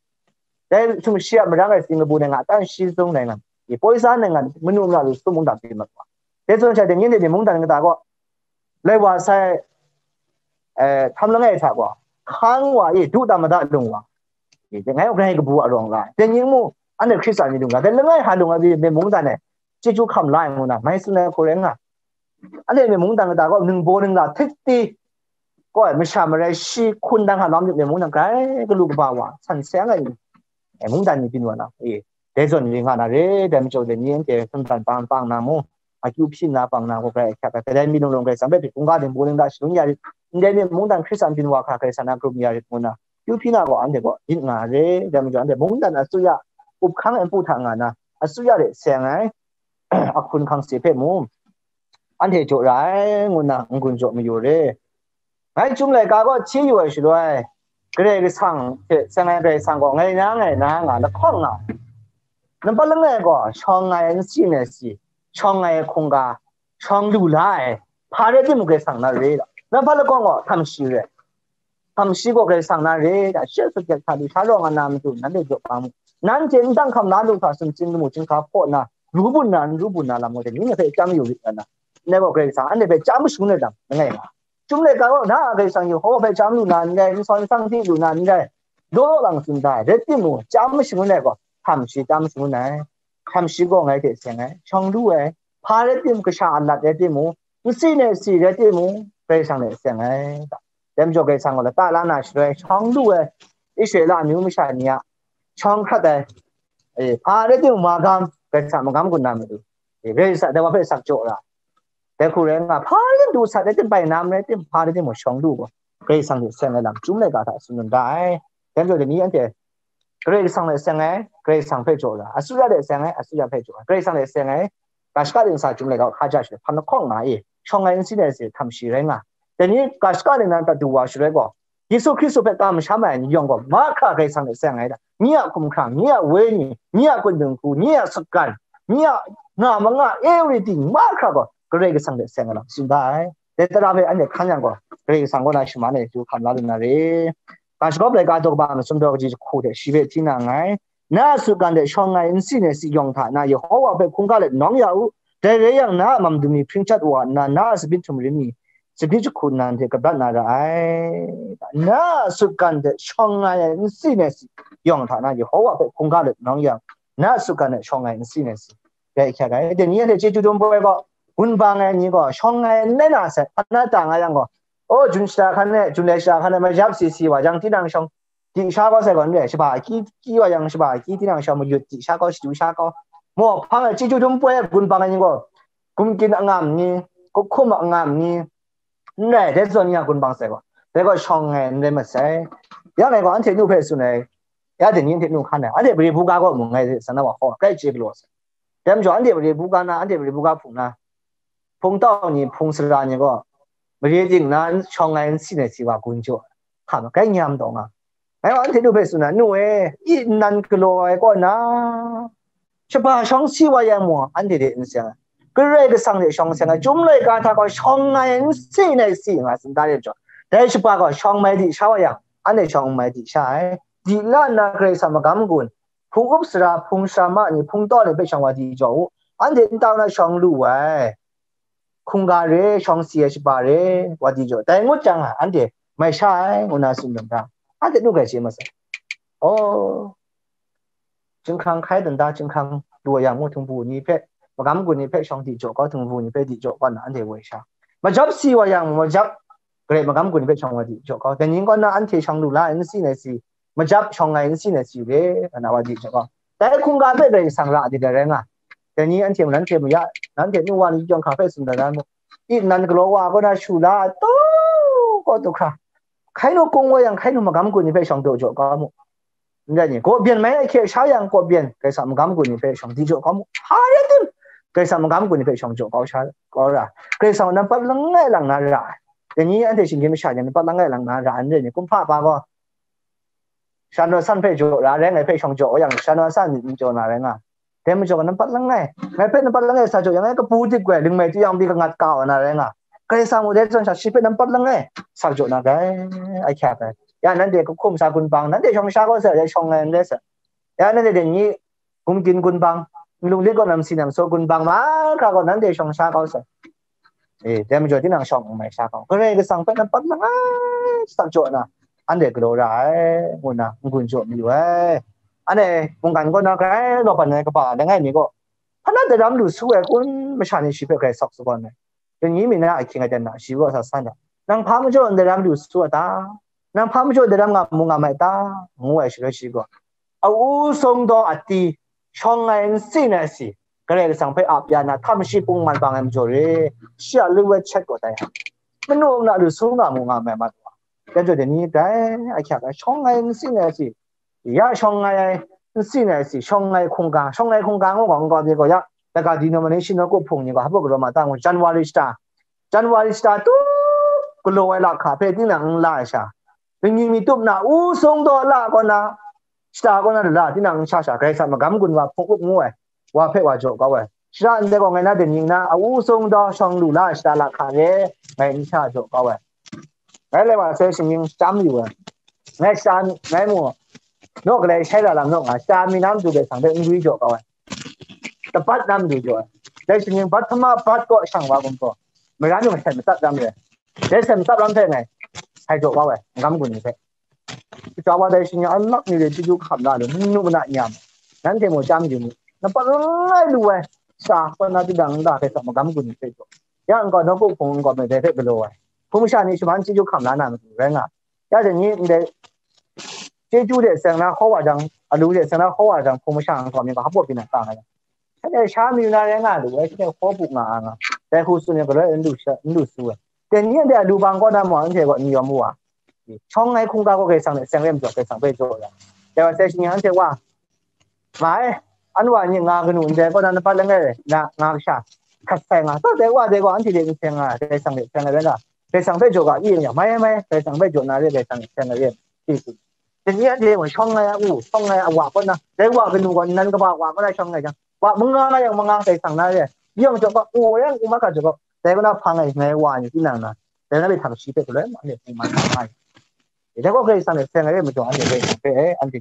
Dai shumshi a marang e Singapore nai nga, tan shi zung nai nga, i poi sa nai nga, manu mara lu sum mungdan pyi mat wa. Dai zawn sha de, nyin de ni mungdan kata gaw, lai wa sai, eh, htam langai hta gaw, hkang wa e, du tam mada lung wa, e, ngai grai kabu a rawng la ai. Dai ning mu, anhte Hkristan ni lung la, dai langai hta lung ai, mungdan e chyeju hkam la ai ngu na, mai tsun ai hku rai nga. Anhte mungdan kata gaw, ningbaw ningla htik di, gaw ai, masha marai shi hkun dan hka lam yawng mungdan grai galu kaba wa, san seng ai, e, mungdan ni byin wa na, e, dai zawn ni nga na re, dai majaw dai ni anhte sandan bang bang na mu, akyu hpyi nna bang na gaw grai ahkyak ai, kadai mi lung lung Karai Kasang hpe hprit hkungga ningbaw ningla shangun ya rit, ndai mi mungdan Hkristan byin wa hkra Karai Kasang na grup ya rit ngu na, kyu hpyi na gaw anhte gaw myit nga re, dai majaw anhte mungdan asuya up hkang npu hta nga na, asuya de seng ai ahkun hkang se hpe mung, anhte jaw ra ai ngu na n-gun jaw mayu re. Ngai Chyum laika gaw hti yu ai shaloi, Karai Kasang hte seng ai Karai Kasang gaw ngai na, ngai na nga lahkawng nga ai. Nampat langai gaw shawng ai nsin ai si, shawng ai hkungga, shawng lu la ai, hpa rai timung Karai Kasang na re ai. Nampat lahkawng gaw htam shi re. Hkam shi gaw Karai Kasang na re, da shi sut yak hta lu sha rawng ai na matu, nanhte jaw kang mu. Nanhte n dang hkam la lu hkra, sumsing lamu chyinghka hpaw na, ru bun na, n ru bun na lam gaw, dai ni hpe chyam yu rit nga na. Ndai gaw Karai Kasang anhte hpe chyam shangun ai lam, langai nga. Chyum laika gaw, na a Karai Kasang Yehowa hpe chyam lu na n rai, n sawn n sang di lu na n rai, daw daw lang tsun da ai. Rai timung, chyam shangun ai gaw, hkam shi chyam shangun ai. Hkam shi gaw ngai hte seng ai, shawng lu ai. Hpa rai tim, kasha a lat rai timung, nsi nai si rai timung, Karai Kasang hte seng ai. Dai majaw Karai Kasang gaw lata la na shaloi, shawng lu ai, Israela amyu masha ni a shawng hkrat ai, e, hpa rai timung, magam, Karai Kasang magam gun na matu, e, Karai Kasang dai wa hpe sak jaw ra. Dai hku rai nga, hpa rai tim du sat rai tim, bai nam rai tim, hpa rai timung shawng lu gaw, Karai Kasang hte seng ai lam, chyum laika hta tsun da ai. Dai majaw dai ni anhte Karai Kasang hte seng ai, Karai Kasang hpe jaw ra, asuya hte seng ai, asuya hpe jaw ra, Karai Kasang hte seng ai, ga shaka ling sa chyum laika hkaja shaloi, hpa lahkawng nga e, shawng ai nsi nai si hkam shi rai nga. Dai ni ga shaka ling nan prat du wa shaloi gaw, Yesu Hkristu hpe kamsham ai ni yawng gaw, mahkra Karai Kasang hte seng ai da. Nye a hkumhkrang, nye a wenyi, nye a kundung hku, nye a sutgan, nye a nga manga, everything mahkra gaw Karai Kasang hte seng ai lam tsun da ai. Dai tara hpe anhte hkan yang gaw, Karai Kasang kaw na shaman e du hkam la lu na re. Ga shagawp laika daw kaba masum daw kaji jahku hte shi hpe hti na nngai. Na a sutgan hte shawng ai nsi nai si yawng hta na Yehowa hpe hkungga let nawng ya u. Dai rai yang, na a mam dumi hpring chyat wa nna, na a tsabyi htum rim mi, tsabyi jahku nnan hte kabrat na ra ai. Na a sutgan hte shawng ai nsi nai si yawng hta na Yehowa hpe hkungga let nawng yang, na a sutgan hte shawng ai nsi nai si rai hkyak ai. Dai ni anhte chyeju dum poi gaw, gun bang ai ni gaw shawng ai n rai na sai, hpa na ta nga yang gaw, o, jun shata hkan e, jun lai shata hkan e, mayap si si wa jang, tinang shawng di sha kau sai gaw n rai, shaba ahkyi hkyi wa yang, shaba ahkyi tinang shawng mayut di sha kau, shadu sha kau. Maw, hpang e chyeju dum poi gun bang ai ni gaw, gumkyin angam ni, kuhkum angam ni, n rai, dai zawn ni a gun bang sai gaw, dai gaw shawng ai n rai masai. Ya ngai gaw anhte nu hpe tsun ai, ya dai ni anhte nu hkan ai, anhte mare buga gaw mung ngai san na wa hkaw, kai chye galaw sai. Dai majaw anhte mare buga na, anhte mare buga hpung na, hpung tau ni, hpung sara ni gaw, mare ting na shawng ai nsi nai si wa gun jaw, hka makai nyam taw nga. Ngai gaw anhte nu hpe tsun na, nu e, i nnan galaw ai kaw na, shaba shawng si wa yang mung, anhte hte n seng ai. Karai Kasang hte shawng seng ai, chyum laika hta gaw shawng ai nsi nai si nga tsun da re majaw, dai shaba gaw shawng mai di sha wa yang, anhte shawng mai di sha ai. Di la nna Karai Kasang magam gun, hpung up sara, hpung sara ma ni, hpung taw ni hpe shawng wa di jaw u. Anhte nta na shawng lu ai, hkungga re, shawng si ai shaba re, wa di jaw, dai ngut jang a, anhte mai sha ai, ngu na tsun dum da, anhte nu grai chye masai. Oh, chyinghkrang hkai dan da, chyinghkrang lu wa yang mu, htingbu ni hpe, magam gun ni hpe shawng di jaw kau, htingbu ni hpe di jaw kau nna, anhte woi sha. Majap si wa yang, majap, Karai magam gun ni hpe shawng wa di jaw kau. Dai ni kaw na anhte shawng lu la ai, nsi nai si, majap shawng ai nsi nai si re, nga na wa di jaw kau. Dai hkungga hpe Karai Kasang ra di dai rai nga. Dai ni anhte mung nanhte maya, nanhte nu wa ni yawng hkra hpe tsun dan da mu. I nnan galaw wa kaw na shu la ai, taw kaw du hkra, hkai nu kung wa yang, hkai nu magam gun ni hpe shawng daw jaw kau mu. Ndai ni, kaw byen mai ahkye sha yang, kaw byen Karai Kasang magam gun ni hpe shawng di jaw kau mu. Hpa rai tim, Karai Kasang magam gun ni hpe shawng jaw kau sha, kau ra. Karai Kasang nampat langai lang na ra ai. Dai ni anhte shinggyim masha ni nampat langai lang na ra ai, ndai ni, kumhpa pa gaw, shan rawt san hpe jaw ra, rai ngai hpe shawng jaw yang, shan rawt san myit n jaw na rai nga. Dai majaw nampat langai, ngai hpe nampat langai sa jaw yang, ngai kabu dip goi, ling mai tu yang di kangat ka wa na rai nga. Karai Kasang mung dai zawn sha shi hpe nampat langai sa jaw na rai, ahkyak ai. Ya nanhte kahkum sa gun bang, nanhte shawng sha kau sai, ya shawng ai n rai sai. Ya nanhte dai ni gumkyin gun bang, nlung lit gaw namsi namsaw gun bang mahkra gaw nanhte shawng sha kau sai. E, dai majaw tinang shawng n mai sha kau. Karai Kasang hpe nampat langai sak jaw na, anhte galaw ra ai, ngu na n-gun jaw mayu ai. Anhte mungkan kaw na grai law ban ai kaba langai mi gaw, hpa na daram lu su ai kun masha ni shi hpe grai sawk sagawn ai. Dai ni mi na ahkying aten na, shi kaw sa san ai. Nang hpa majaw n daram lu su a ta? Nang hpa majaw daram nga mu nga mai ta? Ngu ai shaloi shi gaw, a u sung daw a ti, shawng ai nsi nai si, Karai Kasang hpe ap ya na, htam shi hpung man bang ai majaw re, shi a lu wet chet gaw tai ai. Manu na lu su nga mu nga mai mat wa. Dai jaw dai ni grai ahkyak ai, shawng ai nsi nai si, ya shawng ai, nsi nai si, shawng ai hkungga, shawng ai hkungga ngu gaw, n gaw, gaw ya, laga denomination nawku hpung ni gaw, hpa galaw ma ta ngu, January shata, January shata tup galaw ai lahka hpe tinang n la ai sha, Lingning mi tup na, u sung daw la kaw na, shata kaw na lala, tinang n sha sha, Karai Kasang magam gun wa hpung up ngu ai, wa hpe wa jaw kau ai. Shara ndai gaw ngai na dai ning na, a u sung daw shawng lu la ai shata lahka re, ngai n sha jaw kau ai. Rai lai wa sai shinggyim shacham yu ai. Ngai sha, ngai mu, naw galai shai la lam naw nga, sha mi na matu Karai Kasang hpe n gwi jaw kau ai. Tabat na matu jaw ai. Dai shinggyim bat hkama bat kaw shang wa gumhpraw, mara nu masai matsat lam re. Dai sai matsat lam hpe ngai, sai jaw kau ai, magam gun ni hpe. Kaja wa dai shinggyim anlak ni re chyeju hkam la lu, n nu mana nyam. Nanhte mu chyam yu mu. Nampat langai lu ai, sha kaw na didang nta hpe sa magam gun ni hpe jaw. Ya n gaw, nawku hpung n gaw, dai hpe galaw ai. Hpung masha ni shaman chyeju hkam la na matu rai nga. Ya dai ni ndai chyeju de seng na hkaw wa jang, alu de seng na hkaw wa jang, hpung masha nkau mi gaw hpa pyi na ta nga yang, shanhte sha mayu na rai nga lu ai, shanhte hkaw bu nga a nga, dai hku tsun ai galoi n lu sha, n lu su ai. Dai ni anhte alu bang kaw na ma, anhte gaw n yawm wa. Shawng ai hkungga gaw Karai Kasang hte seng re majaw, Karai Kasang hpe jaw ya. Dai wa sai shinggyim anhte wa, mai, anwa ni nga kanu ndai kaw na, nat langai na nga kasha hkat sai nga, taw dai wa dai gaw anhte de n seng nga, Karai Kasang hte seng ai rai nga, Karai Kasang hpe jaw ga i yang, mai, mai, Karai Kasang hpe jaw na re, Karai Kasang hte seng ai re, ti tsun. Dai ni anhte gaw shawng ai a u, shawng ai a wa kaw na, dai wa kanu gaw nnan kaba wa kaw na shawng ai jang, wa manga nga yang manga Karai Kasang na re, yawng jaw gaw, u yang u ma ga jaw gaw, dai kaw na hpang ai ngai wa ni tinang na, dai na re hta kashi hpe galoi ma, anhte hpung man nga ai. Dai gaw Karai Kasang hte seng ai re majaw, anhte Karai Kasang hpe, eh, anhte,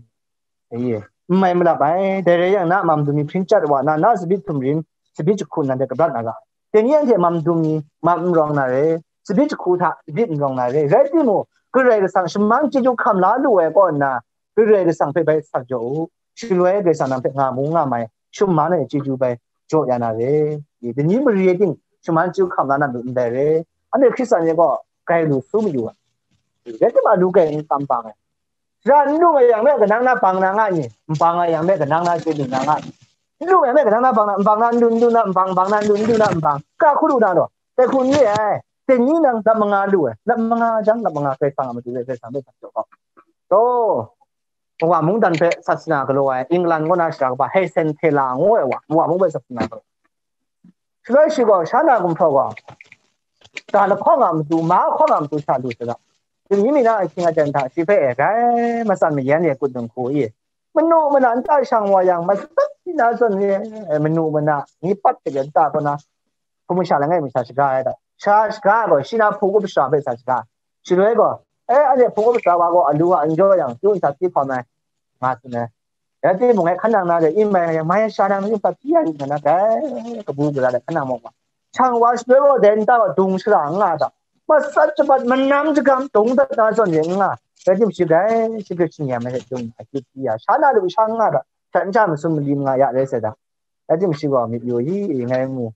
eh, n mai malap ai. Dai rai yang, na mam dum mi hpring chyat wa na, na tsabyi htum rin, tsabyi jahku nan hte kabrat na ga. Dai ni anhte mam dum mi, mam n rawng na re, tsabyi jahku hta tsabyi n rawng na re. Rai timung, Karai Kasang shaman chyeju hkam la lu ai kaw nna, Karai Kasang hpe bai sa jaw u. Shaloi Karai Kasang nang hpe nga mu nga mai, shaman ai chyeju bai jaw ya na re. Dai ni mare ting shaman chyeju hkam la na matu ndai re. Anhte Hkristan ni gaw grai lu su mayu ai. Rai timung, alu grai n tam bang ai. Sara n lu ai yang me kanang na bang na nga ni? N bang ai yang me kanang na chye lu na nga ni? N lu ai yang me kanang na bang na, n bang na n lu, n lu na n bang, bang na n lu, n lu na n bang, ka hku lu na law, dai hku n re ai. Dai ni nang lap manga lu ai, lap manga jang, lap manga Karai Kasang a matu re, Karai Kasang hpe sa jaw kau. Taw, wa mungdan hpe sasana galaw ai, England kaw na shara kaba Heshen Taylor ngu ai wa, wa mung hpe sasana galaw. Shaloi shi gaw, sha na gumhpraw gaw, ga lahkawng a matu, ma lahkawng a matu sha lu saga, dai ni mi na ahkying aten hta shi hpe e, grai matsan mayan e kut dinghku i, manu mana nta shang wa yang, matsat ni na zawn ni, e, manu mana ni pat hte nta kaw na, hpung masha langai mi sha shaga ai da. Sha shaga ai gaw, shi na hpung up shara hpe sa shaga. Shaloi gaw, e, anhte hpung up shara wa gaw, alu a n jaw yang, pyi n sa hpyi hkawm ai, nga tsun ai. Rai timung, ngai hkan nang na de, n mai, mai sha nang yu hpa hpyi ya yu nna, dai kabu gara de hkan nang mawk wa. Shang wa shaloi gaw, dai nta gaw dung shara n nga da. Matsat shabat, manam jagam dung dat na zawn de n nga. Rai timung, shi gai, shi hpe shi ni a mai hte dung akyu hpyi ya. Sha na lu sha n nga da. Shat n sha masum mali manga ya rai sai da. Rai timung, shi gaw myit yu i, i ngai mu.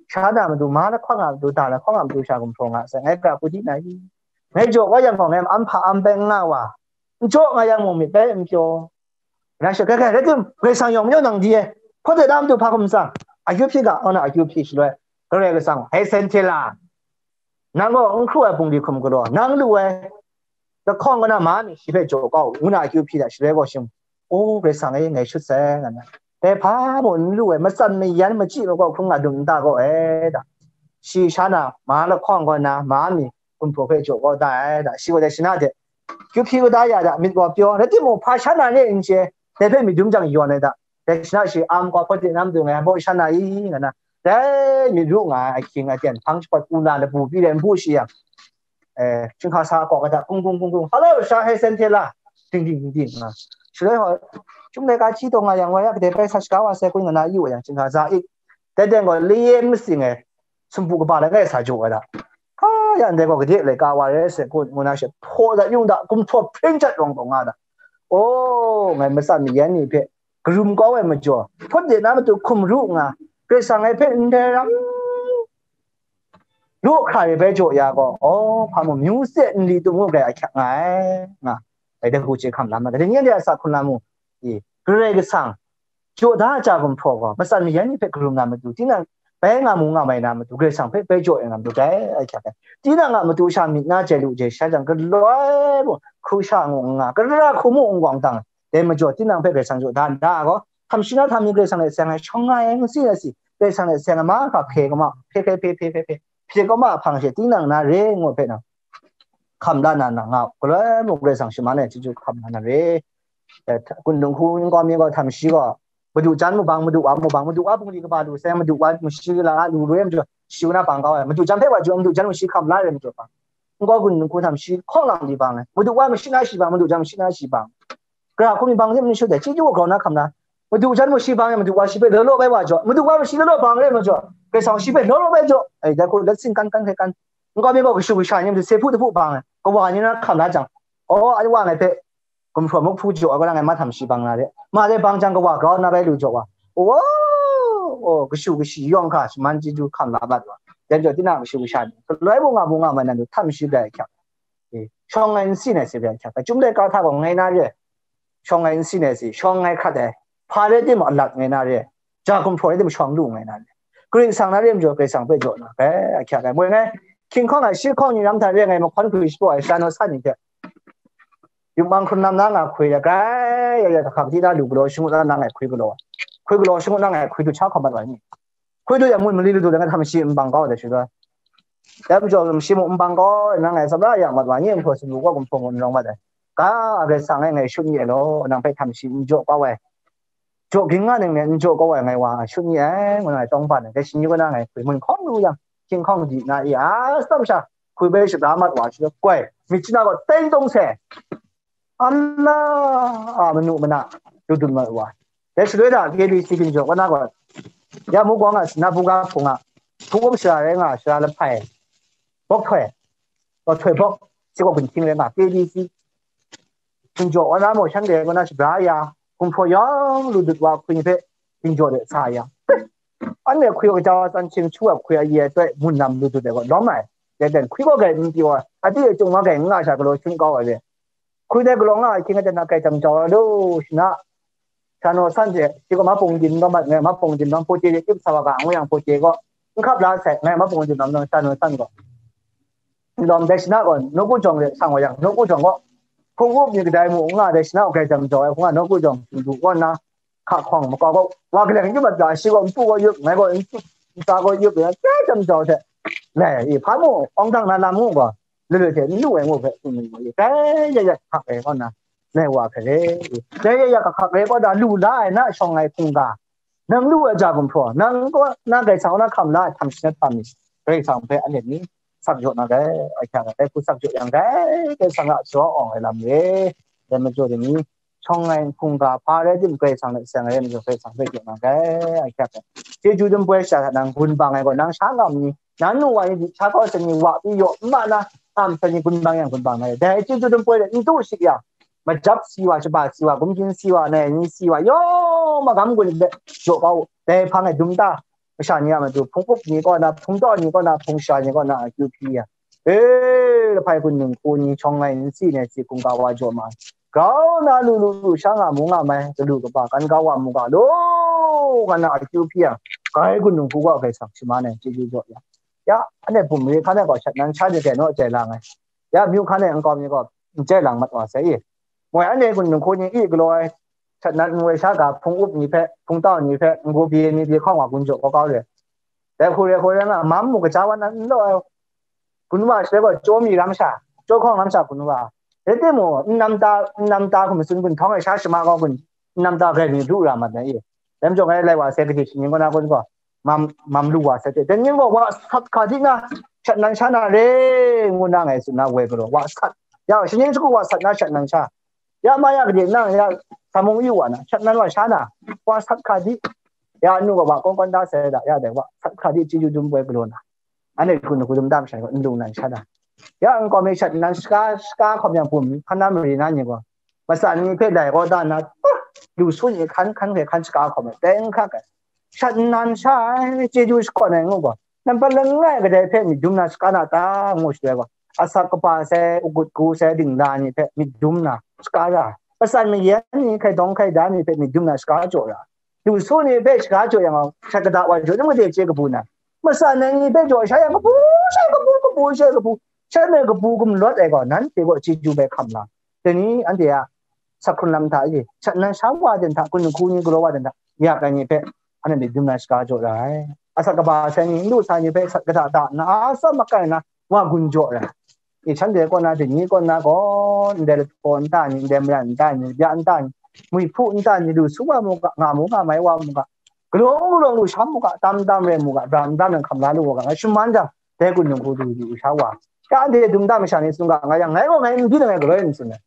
Sha na matu, ma lahkawng a matu, da lahkawng a matu sha gumhpraw nga sai, ngai pra hku di na i. Ngai jaw kau yang gaw, ngai am hpa am bai n nga wa. N jaw nga yang mung myit bai n pyaw. Na she, kai, kai, rai tim, Karai Kasang yawng majaw nang di e. Hpawt de na matu hpa hkum tsang? Akyu hpyi ga, ngu na akyu hpyi shaloi, Karai Kasang, Heshen Taylor, nang gaw n hkru ai bungli hkum galaw, nang lu ai lahkawng kaw na ma mi shi hpe jaw kau, ngu na akyu hpyi da, shaloi gaw shing, o, Karai Kasang e, ngai shut sai, nga na. Dai hpa mung n lu ai, matsan mayan machyi makau hkrum nga dum nta gaw e da. Shi sha na ma lahkawng kaw na ma mi gumhpraw hpe jaw kau da ai da. Shi gaw dai shi na hte kyu hpyi kau da ya da, myit gaw pyaw, rai timung, hpa sha na ne n chye, dai hpe myit dum jang yawn ai da. Dai shi na shi am gaw, hpawt de na matu ngai hpaw sha na i, nga na, dai myit ru nga ai ahkying aten, hpang shapawt u na labu pyi de n bu shi yang, eh, chyinghka sa kaw kata, kung kung kung kung, "Hello, sha Heshen Taylor," ding ding ding ding, nga. Shaloi gaw, "Chyum laika hti taw nga yang, wa ya kadai bai sa shaga wa sai kun?" nga na yu wa yang, chyinghka sa ik, dai teng gaw, laye masing ai sumpu kaba langai sa jaw ai da. Hpa ya ndai gaw, gade laika wa rai sai kun, ngu na she, hpaw da, yung da, gumhpraw hpring jat rawng taw nga da. O, ngai matsan mayan ni hpe karum kau ai majaw, hpawt de na matu hkum ru nga, Karai Kasang ngai hpe ndai ram lu hkra re bai jaw ya gaw, o, hpa mung, myu se nli tum ngu grai ahkyak nga ai, nga, dai hku chye hkam lam ai. Dai ni anhte a sa hkrun lam mu, i, Karai Kasang jaw da ai hta gumhpraw gaw, matsan mayan ni hpe karum na matu, tinang bai nga mu nga mai na matu, Karai Kasang hpe bai jaw ya na matu, dai ahkyak ai. Tinang a matu sha myit na jai lu jai sha jang, galoi mung, hkru sha ngu n nga, gara hku mung n gawng dang, dai majaw tinang hpe Karai Kasang jaw da nna gaw, htam shi na htam mi Karai Kasang hte seng ai, shawng nga ai, n si na si, Karai Kasang hte seng ai, mahkra hpe kama, hpe hpe hpe hpe hpe hpe, hpe kama hpang she tinang na re ngu hpe nang hkam la na, nang nga, galoi mung Karai Kasang shaman ai chyeju hkam la na re. Eh, kun dung hku n gaw mi gaw, htam shi gaw, madu jan mubang, madu wa mubang, madu wa bungli kaba lu sai, madu wa mashi la a lu lu ai majaw, shi na bang kau ai, madu jan hpe wa jaw, madu jan mashi hkam la ai majaw, Nkau gun nhku htam shi hkawng lang di bang ai. Madu wa mashi na shi bang, madu jan mashi na shi bang. Gara hkum bang hte mani shut ai, chyeju wa grau na hkam na. Madu jan mashi bang ai, madu wa shi hpe law law bai wa jaw. Madu wa mashi law law bang ai, ma jaw. Karai Kasang shi hpe law law bai jaw. Ai, dai hku, let's sing kan kan hkrai kan. Nkau mi gaw kashu kasha ni madu se hpu dahpu bang ai. Kawa ni na hkam na jang. Oh, ai wa ngai hpe gumhpraw muk hpu jaw ai, kaw na ngai ma htam shi bang na re. Ma dai bang jang kawa grau na bai lu jaw wa. Oh, oh, kashu kashi yawng hkra shaman chyeju hkam la mat wa. Dai jaw, tinang kashu kasha ni, galoi mu nga mu nga ma nan du htam shi bai hkyak. Eh, shawng ai nsin ai si bai hkyak. Chyum dai ka hta gaw ngai na re. Shawng ai nsin ai si, shawng ai hkrat ai. Hpa rai timung alat ngai na re. Ja gumhpraw rai timung shawng lu ngai na re. Karai Kasang na re majaw, Karai Kasang hpe jaw na, grai ahkyak ai. Moi ngai, hkying hkawng ai, shi hkawng ni ram hta re ngai, mahkawn hkwi shapraw ai, sha naw san ni hte. Yupmang hkrun lam na nga hkwi ai, grai ya ya, kahkak di na lu galaw, shangut na nang ai hkwi galaw. Hkwi galaw, shangut na ngai hkwi du cha hkawm mat wa ni. Hkwi du ya mun mali lu du, ngai htam shi nbang kau ai dai shi da. Dai majaw, shi mung nbang kau ai, nang ngai tsap la ya mat wa ni, nhpaw sumru kaw gumhpraw ngu n rawng mat ai. Ga, Karai Kasang e ngai shut n ye law, nang hpe htam shi n jaw kau ai. Jaw ging nga ning nen n jaw kau ai ngai wa, shut n ye ai, ngu na ai tawng hpa nang, dai shi ni kaw na ngai hkwi mun hkawng lu yang, hkying hkawng di na i, a, tsawm sha, hkwi bai shut da mat wa, shi koi, myit chana gaw teng tawng se, ala, a, manu mana, lu dun mat wa. Dai shaloi na, K B C ginjaw kaw na gaw, ya mu gaw nga, na buga hpung a, hpung up sara rai nga, sara lahpai, bawk htoi, bawk htoi bawk, shi gaw ginhting rai nga, K B C, ginjaw kaw na maw, shanhte kaw na shabra ya, gumhpraw yawng lu dut wa hkwi ni hpe ginjaw de sa ya. Anhte hkwi gaw kaja wa tsan hkying htu ai hkwi a ye ai toi, mun lam lu dut ai gaw lawm ai. Dai ten hkwi gaw grai n pyi wa, a pyi e chyung wa grai n nga sha galaw shun kau ai re. Hkwi dai galaw nga ai hkying a ten a grai jam jau ai lu, shana, sha naw san hte, shi gaw ma pung dim gaw mat ngai, ma pung dim gaw pote de tip sa wa ga, ngu yang pote gaw, n hkap la sai, ngai ma pung dim gaw, sha naw san gaw. Lawm dai shana gaw, nawku jawng de sang wa yang, nawku jawng gaw, hpung up ni kadai mu n nga dai shana gaw grai jam jau ai, hpung a nawku jawng du kaw nna, hka hkawng makau gaw, wa kaleng yup mat ga, shi gaw npu gaw yup, ngai gaw npu, nta gaw yup, ya, grai jam jau hte, lai, i, hpa mu, awng dang na lam mu gaw, loi loi hte n lu ai ngu hpe, tsun ai gaw, i, grai ya ya hkak ai kaw nna, lai wa hkre re, i, grai ya ya hkak re kaw da, lu la ai na shawng ai hkungga, nang lu ai ja gumhpraw, nang kaw na Karai Kasang kaw na hkam la ai htam shanat hpa mi, Karai Kasang hpe anhte ni sak jaw na rai, ahkyak ai, dai hku sak jaw yang dai, Karai Kasang a sharawng awng ai lam re, dai majaw dai ni, shawng ai hkungga hpa rai tim, Karai Kasang hte seng ai rai majaw, Karai Kasang hpe jaw na rai, ahkyak ai. Chyeju dum poi sha hta nang gun bang ai gaw, nang sha ngam ni, nan nu wa ni, sha kau sa ni, wa pyi yaw n ma na, tam sa ni gun bang yang gun bang na rai. Dai chyeju dum poi de n tu shi yang, majap si wa, shaba si wa, gumhkyin si wa, nai ni si wa, yawng magam gun de jaw kau, dai hpang e dum ta, masha ni a matu, hpung up ni kaw na, hpung taw ni kaw na, hpung sha ni kaw na, akyu hpyi ya. E, lahpai gun nung hku ni, shawng ai nsi nai si hkungga wa jaw ma ai. Grau na lu lu lu sha nga mu nga mai, galu kaba, kan ga wa mu ga, lu nga na akyu hpyi yang, grai gun nung hku gaw Karai Kasang shaman ai, chyeju jaw ya. Ya, anhte bum re hkan e gaw shat nan sha ni dai naw jai lang ai. Ya, myu hkan e nkau mi gaw, n jai lang mat wa sai i. Moi anhte gun nung hku ni i galaw ai, shat nan n woi sha ga, hpung up ni hpe, hpung tau ni hpe, n-gu byi ni byi hkawng wa gun jaw kau kau re. Dai hku re hku rai nga, mam mu kaja wa nan n law ai, gun wa shaloi gaw, chyaw mi ram sha, chyaw hkawng ram sha gun wa. Rai timung, n nam ta, n nam ta hkum matsun gun htawng ai sha shama gaw gun, n nam ta grai mi du ra mat na i. Dai majaw ngai lai wa sai, kaji shi ning kaw na kun gaw, mam, mam lu wa sai hte, dai ning gaw wa sat hka di na, shat nan sha na re, ngu na ngai tsun na woi galaw, wa sat. Ya, shi ning shagu wa sat na shat nan sha. Ya ma ya gade nang ya, sa mung yu wa na, shat nan wa sha na, wa sat hka di. Ya, nu gaw wa kawng kawng da sai da, ya dai wa sat hka di, chyeju dum poi galaw na. Anhte hku ngu dum dam shai gaw, n lu nan sha na. Ya, nkau mi shat nan shaka, shaka hkawm yang bum, hkan na mari na ni gaw, matsan ni hpe lai kaw da na, lu su ni hkan, hkan hpe hkan shaka hkawm ai, teng hkak ai. Shat nan sha ai, chyeju shakawn ai ngu gaw, nampat langai kadai hpe myit dum na shaka na ta, ngu shaloi gaw, asak kaba sai, agut gu sai, dingla ni hpe myit dum na shaka ra ai. Matsan mayan ni, hkaidawng hkaida ni hpe myit dum na shaka jaw ra ai. Lu su ni hpe shaka jaw yang gaw, shat kata wa jaw, chyum gade chye kabu na. Matsan ai ni hpe jaw sha yang, kabu, sha kabu, kabu, sha kabu, shat me kabu gumlawt ai gaw, nanhte gaw chyeju bai hkam la. Dai ni anhte a sak hkrun lam hta e, shat nan sha wa den hta, gun nhku ni galaw wa den hta, yak ai ni hpe, anhte myit dum na shaka jaw ra ai. Asak kaba sai ni, n lu sa ni hpe sat kata da nna, a tsawm makai nna, wa gun jaw ra ai. I, shanhte kaw na, dai ni kaw na gaw, ndai lahpaw nta ni, ndai maran nta ni, bya nta ni, mwi hpu nta ni, lu su wa mu ga, nga mu nga mai wa mu ga, galawng malawng lu sha mu ga, tam tam rai mu ga, bram bram nang hkam la lu wa ga, ngai shaman jang, dai gun nung hku du du sha wa, Ya anhte dum da masha ni tsun ga, nga yang, ngai gaw ngai n byin ai, ngai galoi n tsun ai.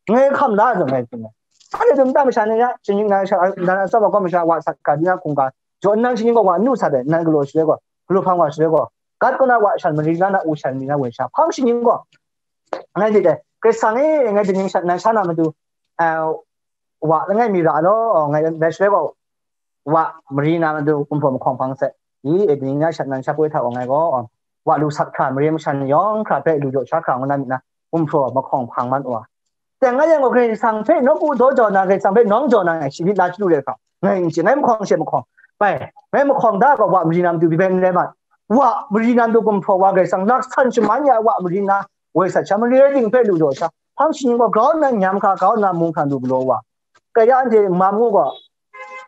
Ngai hkam la zawn ngai tsun ai. Anhte dum da masha ni ya, shinggyim na sha, na na tsawm ai gaw masha, wa sat ga, di na hkungga, jaw nnan shinggyim gaw wa n lu sat ai, nnan galaw shaloi gaw, galaw hpang wa shaloi gaw, gat kaw na wa shan mari na, na u shan mari na, woi sha hpang shinggyim gaw, ngai di dai, Karai Kasang e, ngai daning sha, nan sha na matu, eh, wa langai mi ra law, ngai dai shaloi gaw, wa mari na matu gumhpraw mahkawng hpang sai. Yi e, daning na shat nan sha poi hta wa ngai gaw, wa lu sat hkra, mare masha ni yawng hkra hpe lu jaw sha hkra ngu na myit na, gumhpraw mahkawng hpang man wa. Teng a yang gaw Karai Kasang hpe nawku daw jau na, Karai Kasang hpe nawng jau na, ngai shi myit na chyu re hkra, ngai n chye, ngai mahkawng she mahkawng. Bai, ngai mahkawng da gaw wa mari na matu bi bai n rai mat. Wa mari na matu gumhpraw wa Karai Kasang, laksan shaman ya wa mari na, woi sat sha, mare ting hpe lu jaw sha, hpang shinggyim gaw grau nna nyam hkra, grau nna mung hkra lu galaw wa. Kaya anhte mam ngu gaw,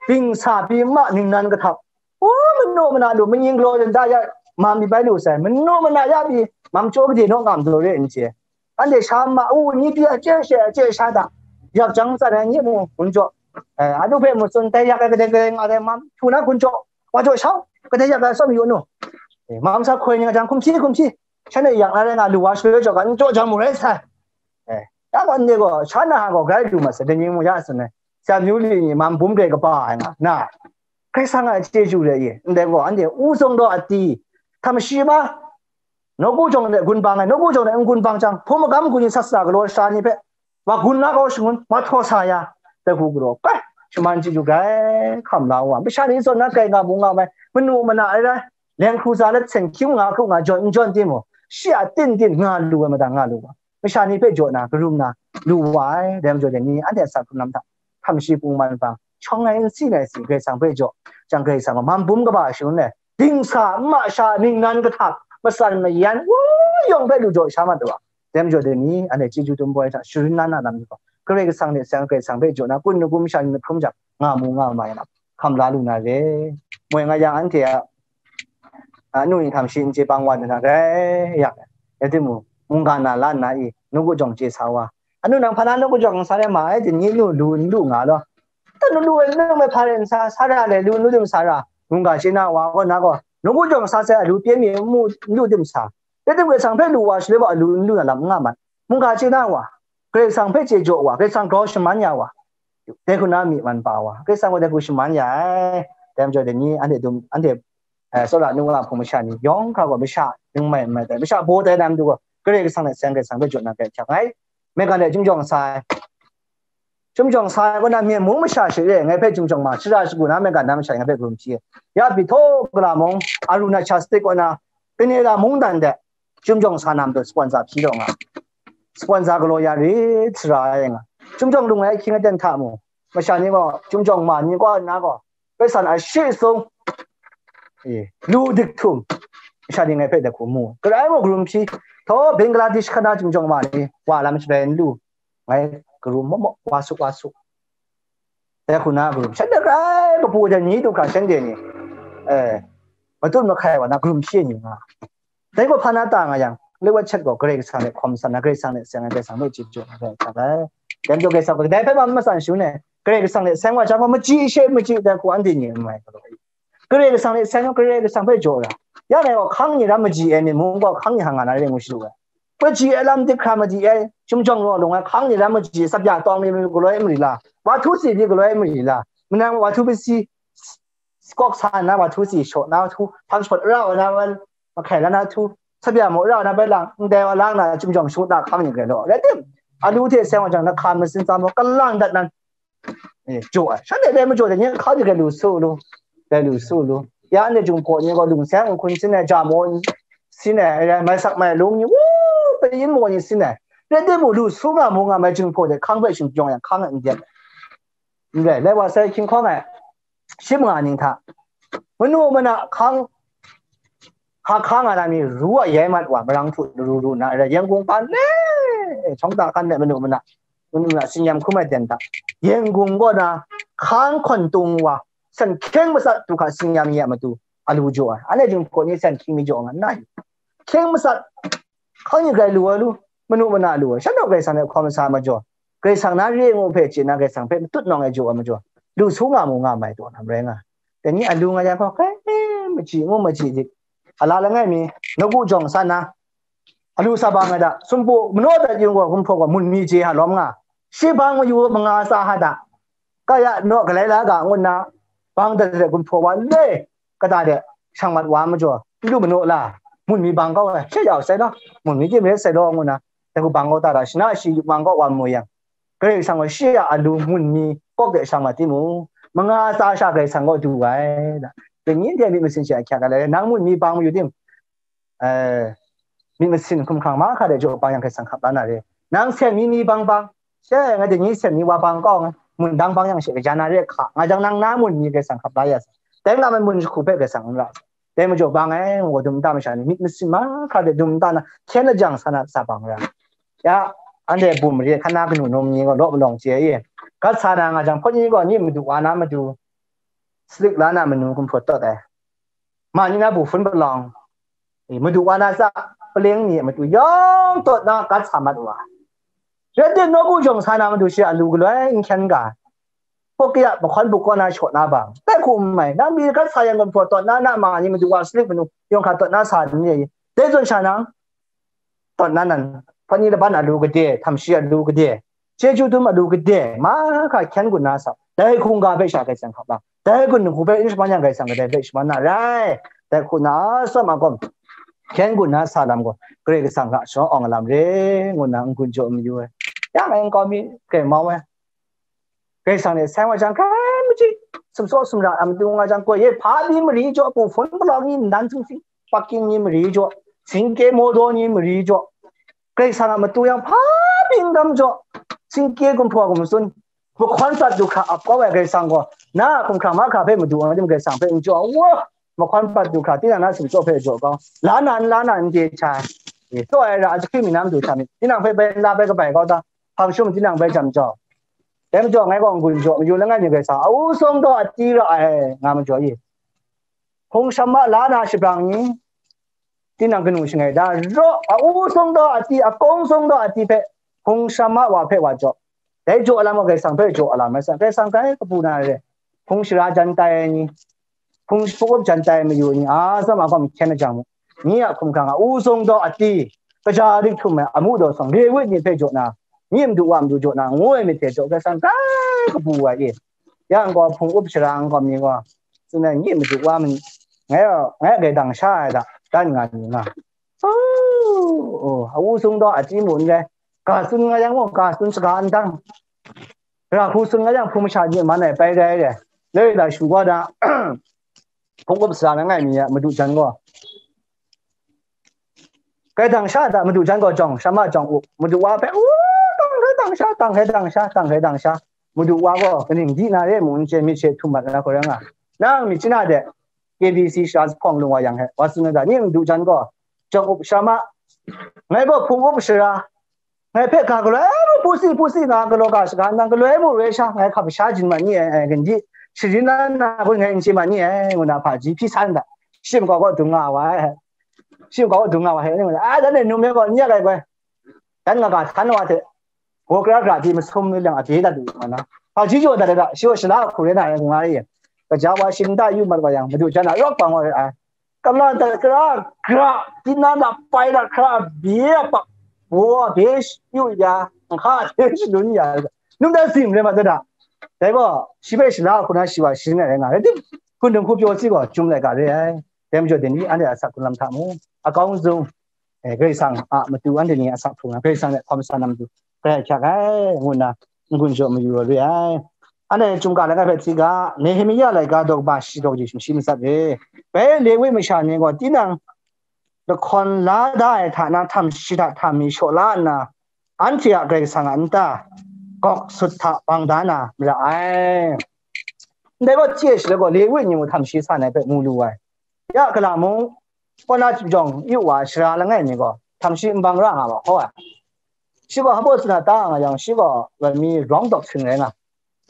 bingsa pyi ma ningnan kahtap, o, manu mana lu, manying galaw dan da ya, mam mi bai lu sai, manu mana ya pyi, mam chyaw gade naw ngam daw re n chye. Anhte sha ma u ni pyi a chye she, a chye sha da, yak jang tsan ai ni mu gun jaw, eh, adu hpe mu tsun, tai yak ai kadai kadai nga ai mam htu na gun jaw, wa jaw shau, kadai yak ai tsawm yu nu, eh, mam sa hkoi ning a jang hkum hti hkum hti, shanhte yak na rai nga lu wa shaloi jaw ga, n jaw jang mu rai sai. Eh, ya gaw ndai gaw, sha na gaw grai lu ma sai, dai ni mu ya tsun ai, sha myu li ni mam bum dai kaba ai nga, na, Karai Kasang a chyeju re i, ndai gaw, anhte u zong daw ati, htam shi ma, nawku jawng de gun bang ai, nawku jawng de n gun bang jang, hpung magam gun ni sat sa galaw sha ni hpe, wa gun na kau shangun, wa htaw sa ya, dai hku galaw, kai, shaman chyeju grai hkam la wa, masha ni zawn na kai nga mu nga mai, manu mana ai rai, leng hkru za let seng hkying nga hkru nga jawn n jawn timung, shi a tin tin nga lu ai mada nga lu wa. Masha ni hpe jaw na, karum na, lu wa ai, dai majaw dai ni, anhte a sa hkrung lam hta, htam shi pung man hpang, shawng ai n si ai si, Karai Kasang hpe jaw, jang Karai Kasang gaw, man bum kaba shangun ai, dingsa, n ma sha, ningnan kahtap, matsan mayan, wu, yawng hpe lu jaw sha mat wa. Dai majaw dai ni, anhte chyeju dum boi hta, sharin na na lam ni gaw, Karai Kasang hte seng Karai Kasang hpe jaw na, kun ngu masha ni hkrum jang, nga mu nga mai lam, hkam la lu na re. Moi nga yang anhte a, a, nu ni htam shi n chye bang wa nna rai yang, rai timung, mungga na la nna i, nawku jawng chye sa wa. Anu nang hpa na nawku jawng sa rai ma ai, dai ni nu lu n lu nga law. Dai nu lu ai, nu mai hpa rai n sa, sa ra le, lu n lu dim sa ra, mungga chye na wa gaw na gaw, nawku jawng sa sai a lu pye mi n mu, n lu dim sa. Rai timung, Karai Kasang hpe lu wa shaloi gaw, a lu n lu na lam n nga mat. Mungga chye na wa, Karai Kasang hpe chye jaw wa, Karai Kasang grau shaman ya wa, dai hku na myi man pa wa, Karai Kasang gaw dai hku shaman ya ai. Dai majaw dai ni, anhte dum, anhte, eh, tsawra nu a hpung masha ni yawng hkra gaw, masha n mai n mai tai, masha baw tai na matu gaw, Karai Kasang hte seng Karai Kasang hpe jaw na grai hkyak ngai. Maigan de chyum jawng sa ai, chyum jawng sa ai kaw na, Myen mung masha she e, ngai hpe chyum jawng ma, shara shagu na, maigan na masha ngai hpe karum hpyi ai. Ya pyi htaw gala mung, Arunachal State kaw na, Canada mungdan de, chyum jawng sa na matu sponsor hpyi taw nga, sponsor galaw ya rit sara ai nga, chyum jawng lung ai ahkying aten hta mung, masha ni gaw, chyum jawng ma ni kaw nna gaw, Karai Kasang a shi sung, e, lu dik htum, masha ni ngai hpe dai hku mu, karai mung karum hpyi, htaw Bangladesh hkana chyum jawng ma ni wa lam shabai n lu, ngai karum maw maw, wa su, wa su. Dai hku na karum, shanhte grai kapu dai ni du hkra shanhte ni, eh, matut mahkai wa na karum hpyi ni nga. Dai gaw hpa na ta nga yang, loi wa chet gaw Karai Kasang hte hkawm san na, Karai Kasang hte seng ai, Karai Kasang hpe chyeju na, Karai Kasang hpe. Dai majaw Karai Kasang hpe kadai hpe ma matsan shangun ai, Karai Kasang hte seng wa chyang gaw, machyi she machyi dai hku anhte ni n mai galaw. Karai Kasang hte seng gaw, Karai Kasang hpe jaw ra. Ya ngai gaw hkang ni ram machyi ai myit mung gaw hkang ni hang nga na re ngu shalu ai. Machyi ai lam dik hkra machyi ai, chyum jawng law lung ai, hkang ni ram machyi, tsap ya tawng mi galoi mari la, wa htu si pyi galoi mari la, manang wa htu pasi, kawk sa nna wa htu si shaw na htu, hpang shawt ra wa na wan, mahkai la na htu, tsap ya maw ra wa na bai lang, ndai wa lang na chyum jawng shangun na hkang ni grai law. Rai tim, a lu hte seng wa jang, na hka masin tsa maw, kalang dat nan, eh, jaw ai. Shanhte dai majaw dai ni hkang ni grai lu su lu, grai lu su lu. Ya anhte Jinghpaw ni gaw lung seng nhkun sin ai, ja maw sin ai, mai sak mai lung ni, wu, pyi maw ni sin ai. Rai timung, lu su nga mu nga mai Jinghpaw hte hkang hpe shing jawng yang, hkang n dep. N rai, lai wa sai hkying hkawng ai, shi manga ning hta, manu mana hkang, hka hka nga na mi ru a yai mat wa, marang htu ru ru na, rai, Yangon pa le, shawng ta hkan de manu mana, manu mana, tsin-yam hkum ai ten hta, Yangon kaw na, hkang hkawn tung wa, san hkyeng matsat du hka tsin-yam ni a matu, a lu jaw ai, anhte Jinghpaw ni san hkying mi jaw nga nna, hkyeng matsat, hkang ni grai lu ai lu, manu mana lu ai, shanhte Karai Kasang hte hkawm sa majaw, Karai Kasang na re ngu hpe chye na, Karai Kasang hpe matut nawng ai jaw ai majaw, lu su nga mu nga mai taw na marai nga. Dai ni a lu nga yang gaw, kai machyi ngu machyi dik, a la langai mi, nawku jawng sa na, alu sa bang ai da, sumpu manaw dat yung gaw gumhpraw gaw mun mi je ha lawm nga, shi bang mayu manga sa ha da, kaya naw galai la ga ngu nna, bang dat de gumhpraw wa le, kata de shang mat wa majaw, lu manaw la, mun mi bang kau ai, she yau sai law, mun mi tim ret sai law ngu nna, dai hku bang kau ta da, shana shi mang kaw wa mu yang, Karai Kasang gaw shi a alu mun mi kawk de shang mat timung, manga tsa sha Karai Kasang kaw du ai, da. Dai ni nde myit masin she ahkyak ai, nang mun mi bang mayu tim, eh, myit masin hkumhkrang mahkra de jaw bang yang Karai Kasang hkap la na re. Nang sen mi mi bang bang, she, nga dai ni sen mi wa bang kaw nga, mun dang bang yang she kaja na re hka, nga jang nang na mun mi Karai Kasang hkap la ya sa. Dai nga ai mun jahku hpe Karai Kasang n ra. Dai majaw bang ai, ngu dum nta masha ni, myit masin mahkra de dum nta na, hkyen lajang sa na sa bang ra. Ya, anhte bum mare hkan na kanu num ni gaw law malawng chye e. Gat sa na nga jang, hpawt ni gaw ni madu wa na matu, salik la na manu gumhpraw tawt ai. Ma ni na bu hpun palawng, e, madu wa na tsa, paleng ni a matu yawng tawt na gat sa mat wa. Ret din, nawku jawng sa na matu shi a lu galoi n hkyen ga. Hpaw kaya mahkawn buk kaw na shaw na bang, dai hku n mai, nang mi gat sa yang gumhpraw tawt na na ma ni madu wa salik manu yawng hkra tawt na sa ni, dai zawn sha nang, tawt na nan, hpani laban a lu gade, htam shi a lu gade, chyeju dum a lu gade, mahkra hkyen gun na sa, dai hkungga hpe sha Karai Kasang hkap la, dai gun hku hpe n shaman yang Karai Kasang kadai hpe shaman na rai, dai hku na atsawm a gawm, hkyen gun na sa lam gaw, Karai Kasang hta shawng awng lam re, ngu nna n-gun jaw mayu ai. Ya ngai nkau mi grai mau ai. Karai Kasang hte sai wa jang, hkrai maji, sumsaw sumra a matu nga jang, koi e, hpa byi mari jaw, bu hpun palawng ni nnan sing sing, pakin ni mari jaw, singke mawdaw ni mari jaw, Karai Kasang a matu yang hpa byi n dam jaw, singke gumhpraw gum tsun, mahkawn prat du hkra ap kau ai Karai Kasang gaw, na a hkumhkrang mahkra hpe madu ai tim Karai Kasang hpe n jaw, wa, mahkawn prat du hkra, tinang na sumsaw hpe jaw kau, la na n la na n chye ai, e, tsaw ai ra, a jahkring mi na madu hta myit, tinang hpe bai n la bai kabai kau ta, hpang shum tinang bai jam jau. Dai majaw ngai gaw n-gun jaw mayu langai mi Karai Kasang, a u sung daw a ti ra ai, nga majaw i. Hpung shama la na shabrang ni, tinang kanu shangai da, raw, a u sung daw a ti, a kung sung daw a ti hpe, hpung shama wa hpe wa jaw. Dai jaw lam gaw Karai Kasang hpe jaw lam rai sa, Karai Kasang grai kabu na re, hpung shara jan tai ai ni, hpung shapawp jan tai ai mayu ni, a tsawm a gawm hkyen ai jang mu, ni a hkumhkrang a u sung daw a ti, kaja dik htum ai amu daw sawng, Lewi ni hpe jaw na, ni madu wa madu jaw na, ngu ai myit hte jaw, Karai Kasang grai kabu ai e. Ya nkau hpung up shara nkau mi gaw, tsun ai, ni madu wa mi, ngai, ngai a gaidang sha ai da, dan nga ni nga. Oh, oh, a u sung daw a ti mu n rai, ga tsun nga yang gaw, ga tsun shaga n dang, ra hku tsun nga yang, hpung masha ni man ai pai rai re, le la shu gaw da, hpung up sara langai mi a madu jan gaw, gaidang sha da, madu jan gaw jawng, shama jawng u, madu wa hpe, u, tang gaidang sha, tang gaidang sha, tang gaidang sha, madu wa gaw kaning di na re mu n chye, myit she htum mat na hku rai nga. Nang myit chyanna de, K B C shara lahkawng lung wa yang he, wa tsun na da, ni madu jan gaw, jawng up shama, ngai gaw hpung up shara, ngai hpe ga galoi mu, pusi pusi nga galaw ga shaga nang galoi mu re sha, ngai hkap sha jin mat ni ai, ai, gandi sharin na na kun ngai n chye mat ni ai, ngu na hpaji hpyi san da, shim kau kaw dung nga wa ai, shim kau kaw dung nga wa ai, ai, dan e num me gaw n yak ai goi, dan nga ga htan wa hte, gaw kra kra di masum ni lang a bye dat lu nga na, hpaji jaw dat ai da, shi gaw shala hku re na ai, ngu nga re, kaja wa shim da yu mat wa yang, madu jan a rawk bang wa re ai. Kala dat kara, kara, tinang a pai dat kara, bye a pak, baw a bye yu ya, nhka a bye shanun ya, num dan tsim rai ma ta da. Dai gaw, shi hpe shala hku na shi wa sharin ai rai nga ai. Rai tim, hkundung hku pyaw si gaw, chyum laika re ai. Dai majaw, dai ni anhte a asak hkrung lam hta mung, akau zung, eh, Karai Kasang a matu anhte ni a asak hkrung lam, Karai Kasang hte hkawm sa na matu, grai ahkyak ai, ngu nna, n-gun jaw mayu ai re ai. Anhte chyum ga langai hpe hti ga, Nehemia laika daw kaba shi daw kaji shi matsat re. Bai Lewi masha ni gaw tinang lahkawn la da ai hta na, htam shi hta htam mi shaw la nna, anhte a Karai Kasang a nta gawk sut hta bang da na mara ai. Ndai gaw, hti e shaloi gaw, Lewi ni mung htam shi san ai hpe mu lu ai. Ya, kala mung, kaw na chyum jawng yu wa shara langai mi gaw, htam shi n bang ra nga ma hkaw ai. Shi gaw hpa tsun na ta nga yang, shi gaw loi mi rawng dawk hpring rai nga.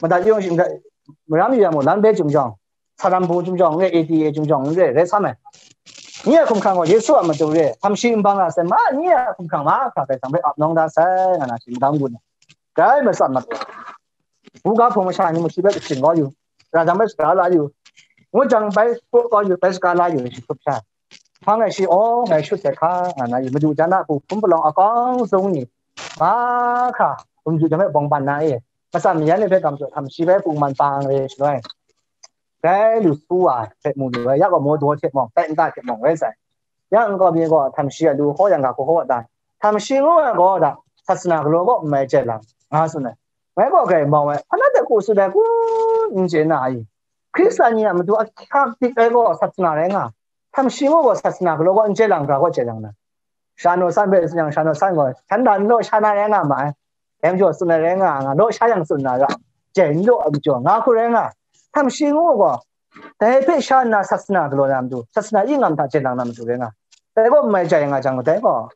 Madat yung shi, maram yu yang mung, lam bai chyum jawng, saram bu chyum jawng, nre A T A chyum jawng, nre rai sam ai. Nye a hkumhkrang gaw Yesu a matu re, htam shi n bang ra sai, ma, nye a hkumhkrang mahkra Karai Kasang hpe ap nawng da sai, nga na shi madang gun ai. Grai matsat mat wa. Buga hpung masha ni mung shi hpe kachyin kau yu, ra jang bai shara la yu, ngut jang bai kau yu, bai shara la yu, shi hkrup sha. Hpang e shi, aw, ngai shut sai hka, nga na i, madu jan a hku hpun palawng akawng zung ni, mahkra, hkum ju jang e bawng ban na e, matsam mayan ni hpe gam jaw, htam shi hpe pungman pang re shaloi, dai lu su wa hte mu lu ai, ya gaw mawdaw hte mawng, tai nta hte mawng rai sai. Ya nkau mi gaw htam shi a lu hkaw yang ga hkaw hkaw dan, htam shi ngu ai gaw da, sasana galaw kaw n mai jai lam, nga tsun ai. Ngai gaw grai mau ai, hpa na de ku su dai kun, n chye na ai. Hkristan ni a matu ahkyak dik ai gaw sasana rai nga, htam shi ngu gaw sasana galaw kaw n jai lang, ga kaw jai lang na. Sha naw san hpe tsun yang, sha naw san gaw, shan dan law sha na rai nga ma ai. Dai majaw tsun ai rai nga, nga law sha yang tsun na ra, jai n law ai majaw, nga hku rai nga. Htam shi ngu gaw, dai hpe sha nna sasana galaw na matu, sasana ingam hta jai lang na matu rai nga. Dai gaw n mai jai nga jang, dai gaw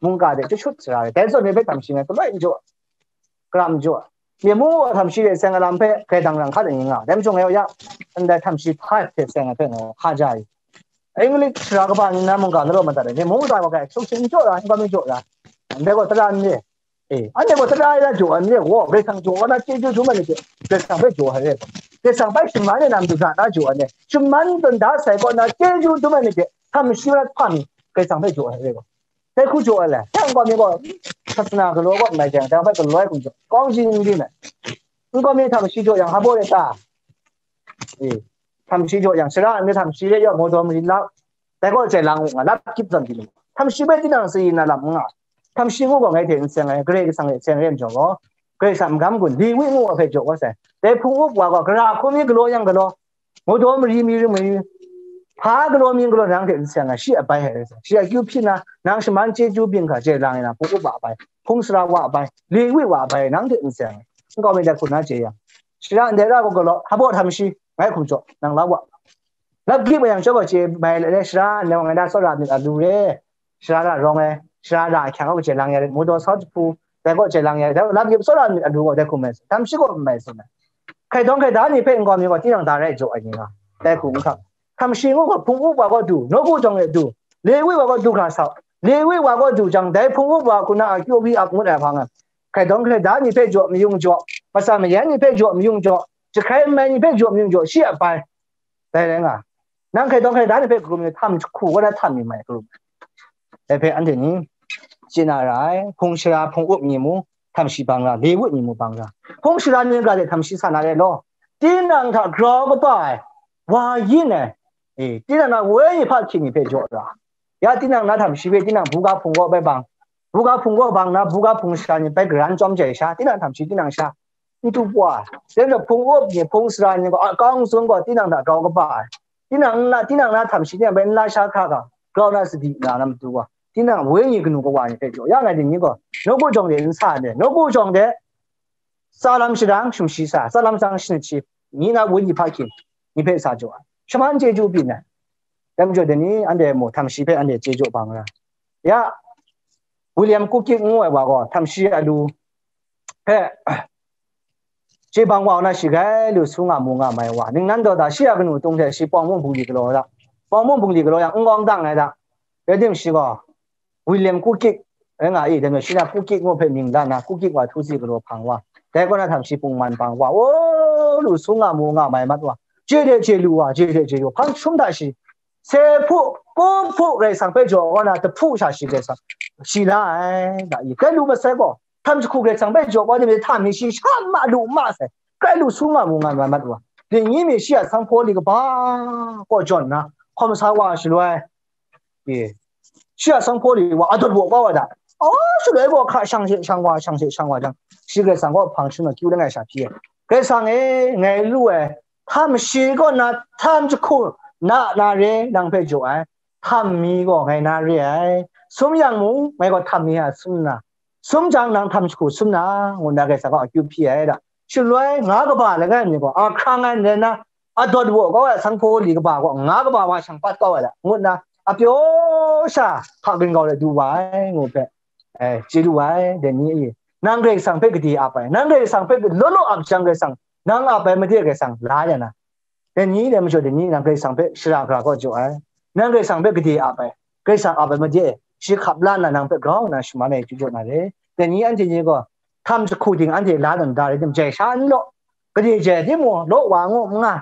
mungga de chyut sara ai. Dai zawn ni hpe htam shi ngai galoi n jaw, gara n jaw. Myen mung gaw htam shi de seng ai lam hpe grai dang rang hkat ai ni nga. Dai majaw ngai gaw ya, ndai htam shi hpa hte seng ai hpe ngai hka ja ai. English sara kaba ni na mungga na raw madat ai. Myen mung gaw grai hkyen hkyen n jaw ra, n gaw mi jaw ra. Ndai gaw tara n re. E, anhte gaw tara ai la jaw ai n re gaw, Karai Kasang jaw ai na chyeju dum ai ni hte, Karai Kasang hpe jaw ai re gaw. Karai Kasang bai shaman ai na matu ga na jaw ai ni, shaman tawn da sai kaw na chyeju dum ai ni hte, htam shi wa hpa mi, Karai Kasang hpe jaw ai re gaw. Dai hku jaw ai le, dai nkau mi gaw, sasana galaw kaw n mai jang, dai hpe galaw ai hkum jaw, kawng ji n di me. Nkau mi htam shi jaw yang, hpa baw re ta? E, htam shi jaw yang, sara n ni htam shi re yaw, mawdaw mari lau, dai gaw jai lang u nga, lap gyip zawn di lu. Htam shi hpe tinang tsayi na lam n nga. Htam shi ngu gaw ngai hte n seng ai, Karai Kasang hte seng re majaw gaw, Karai Kasang magam gun, Lewi ngu ai hpe jaw kau sai. Dai hpung up wa gaw, gara hku mi galaw yang galaw, mawdaw mari mi ring mari, hpa galaw mi galaw nang hte n seng ai, shi a bai hte rai sai. Shi a akyu hpyi na, nang shaman chyeju byin hkra jai lang ai na, hpung up wa a bai, hpung sara wa a bai, Lewi wa a bai, nang hte n seng ai. Nkau mi dai hku na chye yang, sara ndai ra gaw galaw, hpa baw htam shi, ngai hkum jaw, nang la wa. Lap gyip yang chyawm gaw chye bai le, sara ndai wa ngai da tsawra myit a lu re. Sara ra rawng ai, sara ra ahkyang gaw chye lang ya rit, mawdaw sau jahpu, dai gaw chye lang ya rit, dai gaw lap gyip tsawra myit a lu gaw dai hkum ai, htam shi gaw n mai tsun ai. Hkrai dawng hkrai da ni hpe nkau mi gaw tinang da rai jaw ai ni nga, dai hku n hkap. Htam shi ngu gaw hpung up wa gaw du, nawku jawng e du, Lewi wa gaw du hkra sau, Lewi wa gaw du jang, dai hpung up wa hku na akyu wi ap ngut ai hpang e, hkrai dawng hkrai da ni hpe jaw mayung jaw, matsan mayan ni hpe jaw mayung jaw, jahkrai n mai ni hpe jaw mayung jaw, shi a bai. Dai rai nga, nang hkrai dawng hkrai da ni hpe hkum mi htam jahku wa na htam mi mai hkrum. Dai hpe anhte ni chye na ra ai, hpung sara hpung up ni mu htam shi bang ra, Lewi ni mu bang ra, hpung sara ni ga de htam shi sa na re law, tinang hta grau kaba ai, wa yin ai, e, tinang na wenyi hpa hkying ni hpe jaw ra, ya tinang na htam shi hpe tinang buga hpung kaw bai bang, buga hpung kaw bang na, buga hpung sara ni bai garan chyawm jai sha, tinang htam shi tinang sha, n tu pwa. Dai majaw hpung up ni, hpung sara ni gaw, a, kawng zung gaw, tinang hta grau kaba ai. Tinang nna, tinang na htam shi tinang bai nla sha hkra ga, grau na sadi na na matu gaw, tinang wenyi kanu kawa ni hpe jaw ya ngai ni gaw, nawku jawng de n sa ai, nawku jawng de tsa lam shadang shumshi sa, tsa lam shadang shanit shi, ni na wenyi hpa hkying ni hpe sa jaw ai. Shaman chyeju byin ai. Dai majaw dai ni, anhte mu htam shi hpe anhte chye jaw bang ra. Ya, William Kukik ngu ai wa gaw, htam shi a lu hpe, chye bang wa na shi grai lu su nga mu nga mai wa, ningnan daw da shi a kanu tung hte shi Pawng mung bungli galaw da, Pawng mung bungli galaw yang n gawng dang ai da, rai tim shi gaw, William Kukik, rai nga i, dai majaw shi na Kukik ngu hpe mying dan na, Kukik wa htu si galaw hpang wa, dai kaw na htam shi pungman pang wa, o, lu su nga mu nga mai mat wa, chye de chye lu wa, chye de chye lu, hpang jahtum hta shi, se hpu, ku hpu Karai Kasang hpe jaw kaw na, jahpu sha shi Karai Kasang, shi la ai, da i, dai lu masai gaw, htam jahku Karai Kasang hpe jaw kaw ni hta mi shi sha ma lu ma sai, grai lu su nga mu nga mai mat wa, dai ni mi shi a sanghpaw li kaba kaw jawn na, hkawm sa wa shaloi, e, shi a sanghpaw li wa adawt waw kau wa da. Aw, shaloi gaw hka shang she shang wa, shang she shang wa jang, shi Karai Kasang kaw hpang jahtum akyu langai sha hpyi ai. Karai Kasang e, ngai lu ai, htam shi kaw na htam jahku na na re nang hpe jaw ai, htam mi gaw ngai na re ai. Sum yang mung, ngai gaw htam mi a sum nna, sum jang nang htam jahku sum na, ngu nna Karai Kasang kaw akyu hpyi ai da. Shaloi nga kaba langai mi gaw, a hkrang ai n rai nna, adawt waw kau ai sanghpaw li kaba gaw, nga kaba wa shang pat kau ai da, ngu nna, a pyaw sha hka grin gau let du wa ai, ngu hpe, e, chye lu ai, dai ni e. Nang Karai Kasang hpe gade ap ai, nang Karai Kasang hpe law law ap jang, Karai Kasang, nang ap ai made Karai Kasang la ya na. Dai ni dai majaw dai ni, nang Karai Kasang hpe shara hkra kaw jaw ai, nang Karai Kasang hpe gade ap ai, Karai Kasang ap ai made e, shi hkap la nna nang hpe grau nna shaman ai chyu jaw na re. Dai ni anhte ni gaw, htam jahku ting anhte la dan da rai tim, jai sha n law, gade jai timung, law wa ngu n nga,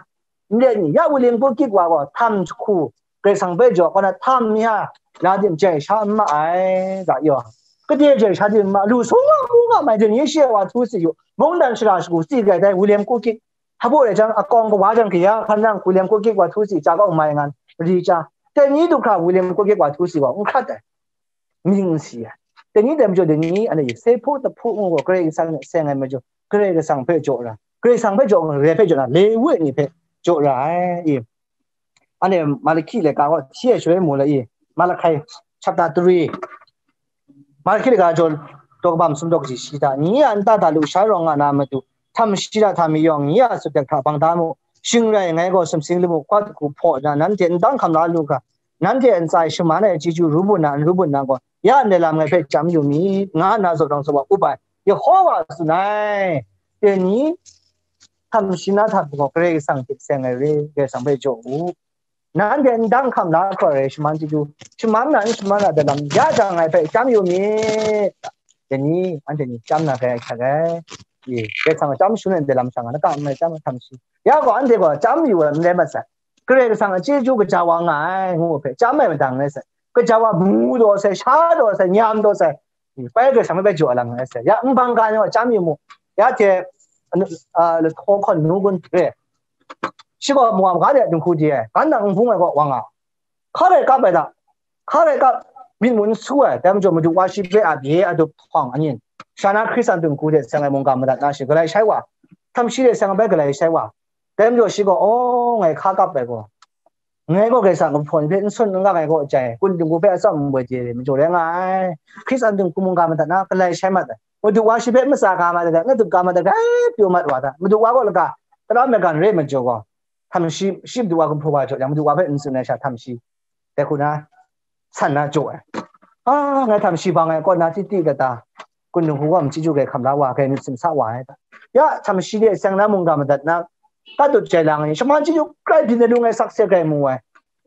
n rai ni, ya William Kukik wa gaw, htam jahku, Karai Kasang hpe jaw, kaw na htam mi ha, la tim jai sha n ma ai, ga yaw. Kade jai sha tim ma, lu sung nga mu nga mai, dai ni shi wa htu si yu, mungdan shara shagu si gai dai, William Kukik, hpa rai jang, akawng kawa jang kaya hkan nang William Kukik wa htu si, cha kau mai ngan, ri cha. Dai ni du hkra William Kukik wa htu si wa, n hkrat ai. Mying n si ai. Dai ni dai majaw, dai ni, anhte, se hpu, tahpu ngu gaw, Karai Kasang hte seng ai majaw, Karai Kasang hpe jaw ra, Karai Kasang hpe jaw, Karai hpe jaw na, Lewi ni hpe jaw ra ai. I, anhte Malahki laika gaw hti ai shaloi mu la i, Malachi chapter three, Malahki laika jaw, daw kaba masum daw kaji shi hta, ni a nta hta lusha rawng nga na matu, htam shi hta htam mi yawng, ni a sut hta bang da mu, shing rai ngai gaw sumsing lamu hkawt hku hpaw na, nanhte n dang hkam la lu ga, nanhte a ntsa e shaman ai chyeju ru bun na, n ru bun na gaw, ya ndai lam ngai hpe chyam yu mi, nga nna zaw jang zaw wa up ai, Yehowa tsun ai. Dai ni, htam shi na hta gaw Karai Kasang hte seng ai re, Karai Kasang hpe jaw u. Nanhte n dang hkam la hkra rai, shaman chyeju, shaman na n shaman na dai lam, ya jang ngai hpe chyam yu mi, dai ni, anhte ni chyam na rai hkrat ai. I, Karai Kasang chyam shangun ai dai lam sha nga, laka n mai chyam ai htam shi. Ya gaw, anhte gaw chyam yu ai n rai mat sai. Karai Kasang a chyeju kaja wa nga ai, ngu hpe chyam ai madang rai sai. Kaja wa mu daw sai, sha daw sai, nyam daw sai, bai Karai Kasang hpe bai jaw ai lam rai sai. Ya, nbang ga ni gaw chyam yu mu. Ya hte, anu, a, lahtaw hkawn nu gun re. Shi gaw mungga maga de dinghku di ai. Gan nang n hpung ai gaw wa nga. Hka rai kap ai da. Hka rai kap, myit mun su ai. Dai majaw Madu wa shi hpe a bye a dup htawng anyin. Sha na Hkristan dinghku de seng ai mungga madat na shi, galai shai wa. Htam shi de seng ai bai galai shai wa. Dai majaw shi gaw, aw, ngai hka kap ai gaw, ngai gaw Karai Kasang a kahpawt hpe n sun n gang ai gaw jai, kun dinghku hpe atsawm n boi de ai majaw rai nga ai. Hkristan dinghku mungga madat na, galai shai mat ai. Madu wa shi hpe matsa ga mat ai, na dup ga mat ai, grai pyaw mat wa ta. Madu wa gaw laga, tara maigan re ai majaw gaw, htam shi, shi Madu wa gumhpraw wa jaw jang, Madu wa hpe n tsun ai sha htam shi, dai hku na, san na jaw ai. A, ngai htam shi bang ai kaw na, titi kata, kun dinghku gaw n chyeju gai hkam la wa, gai myit simsa wa ai ta. Ya, htam shi de seng na mungga madat na, ka dut jai lang ai ni, shaman chyeju grai byin ai lu ngai sakse grai mu ai.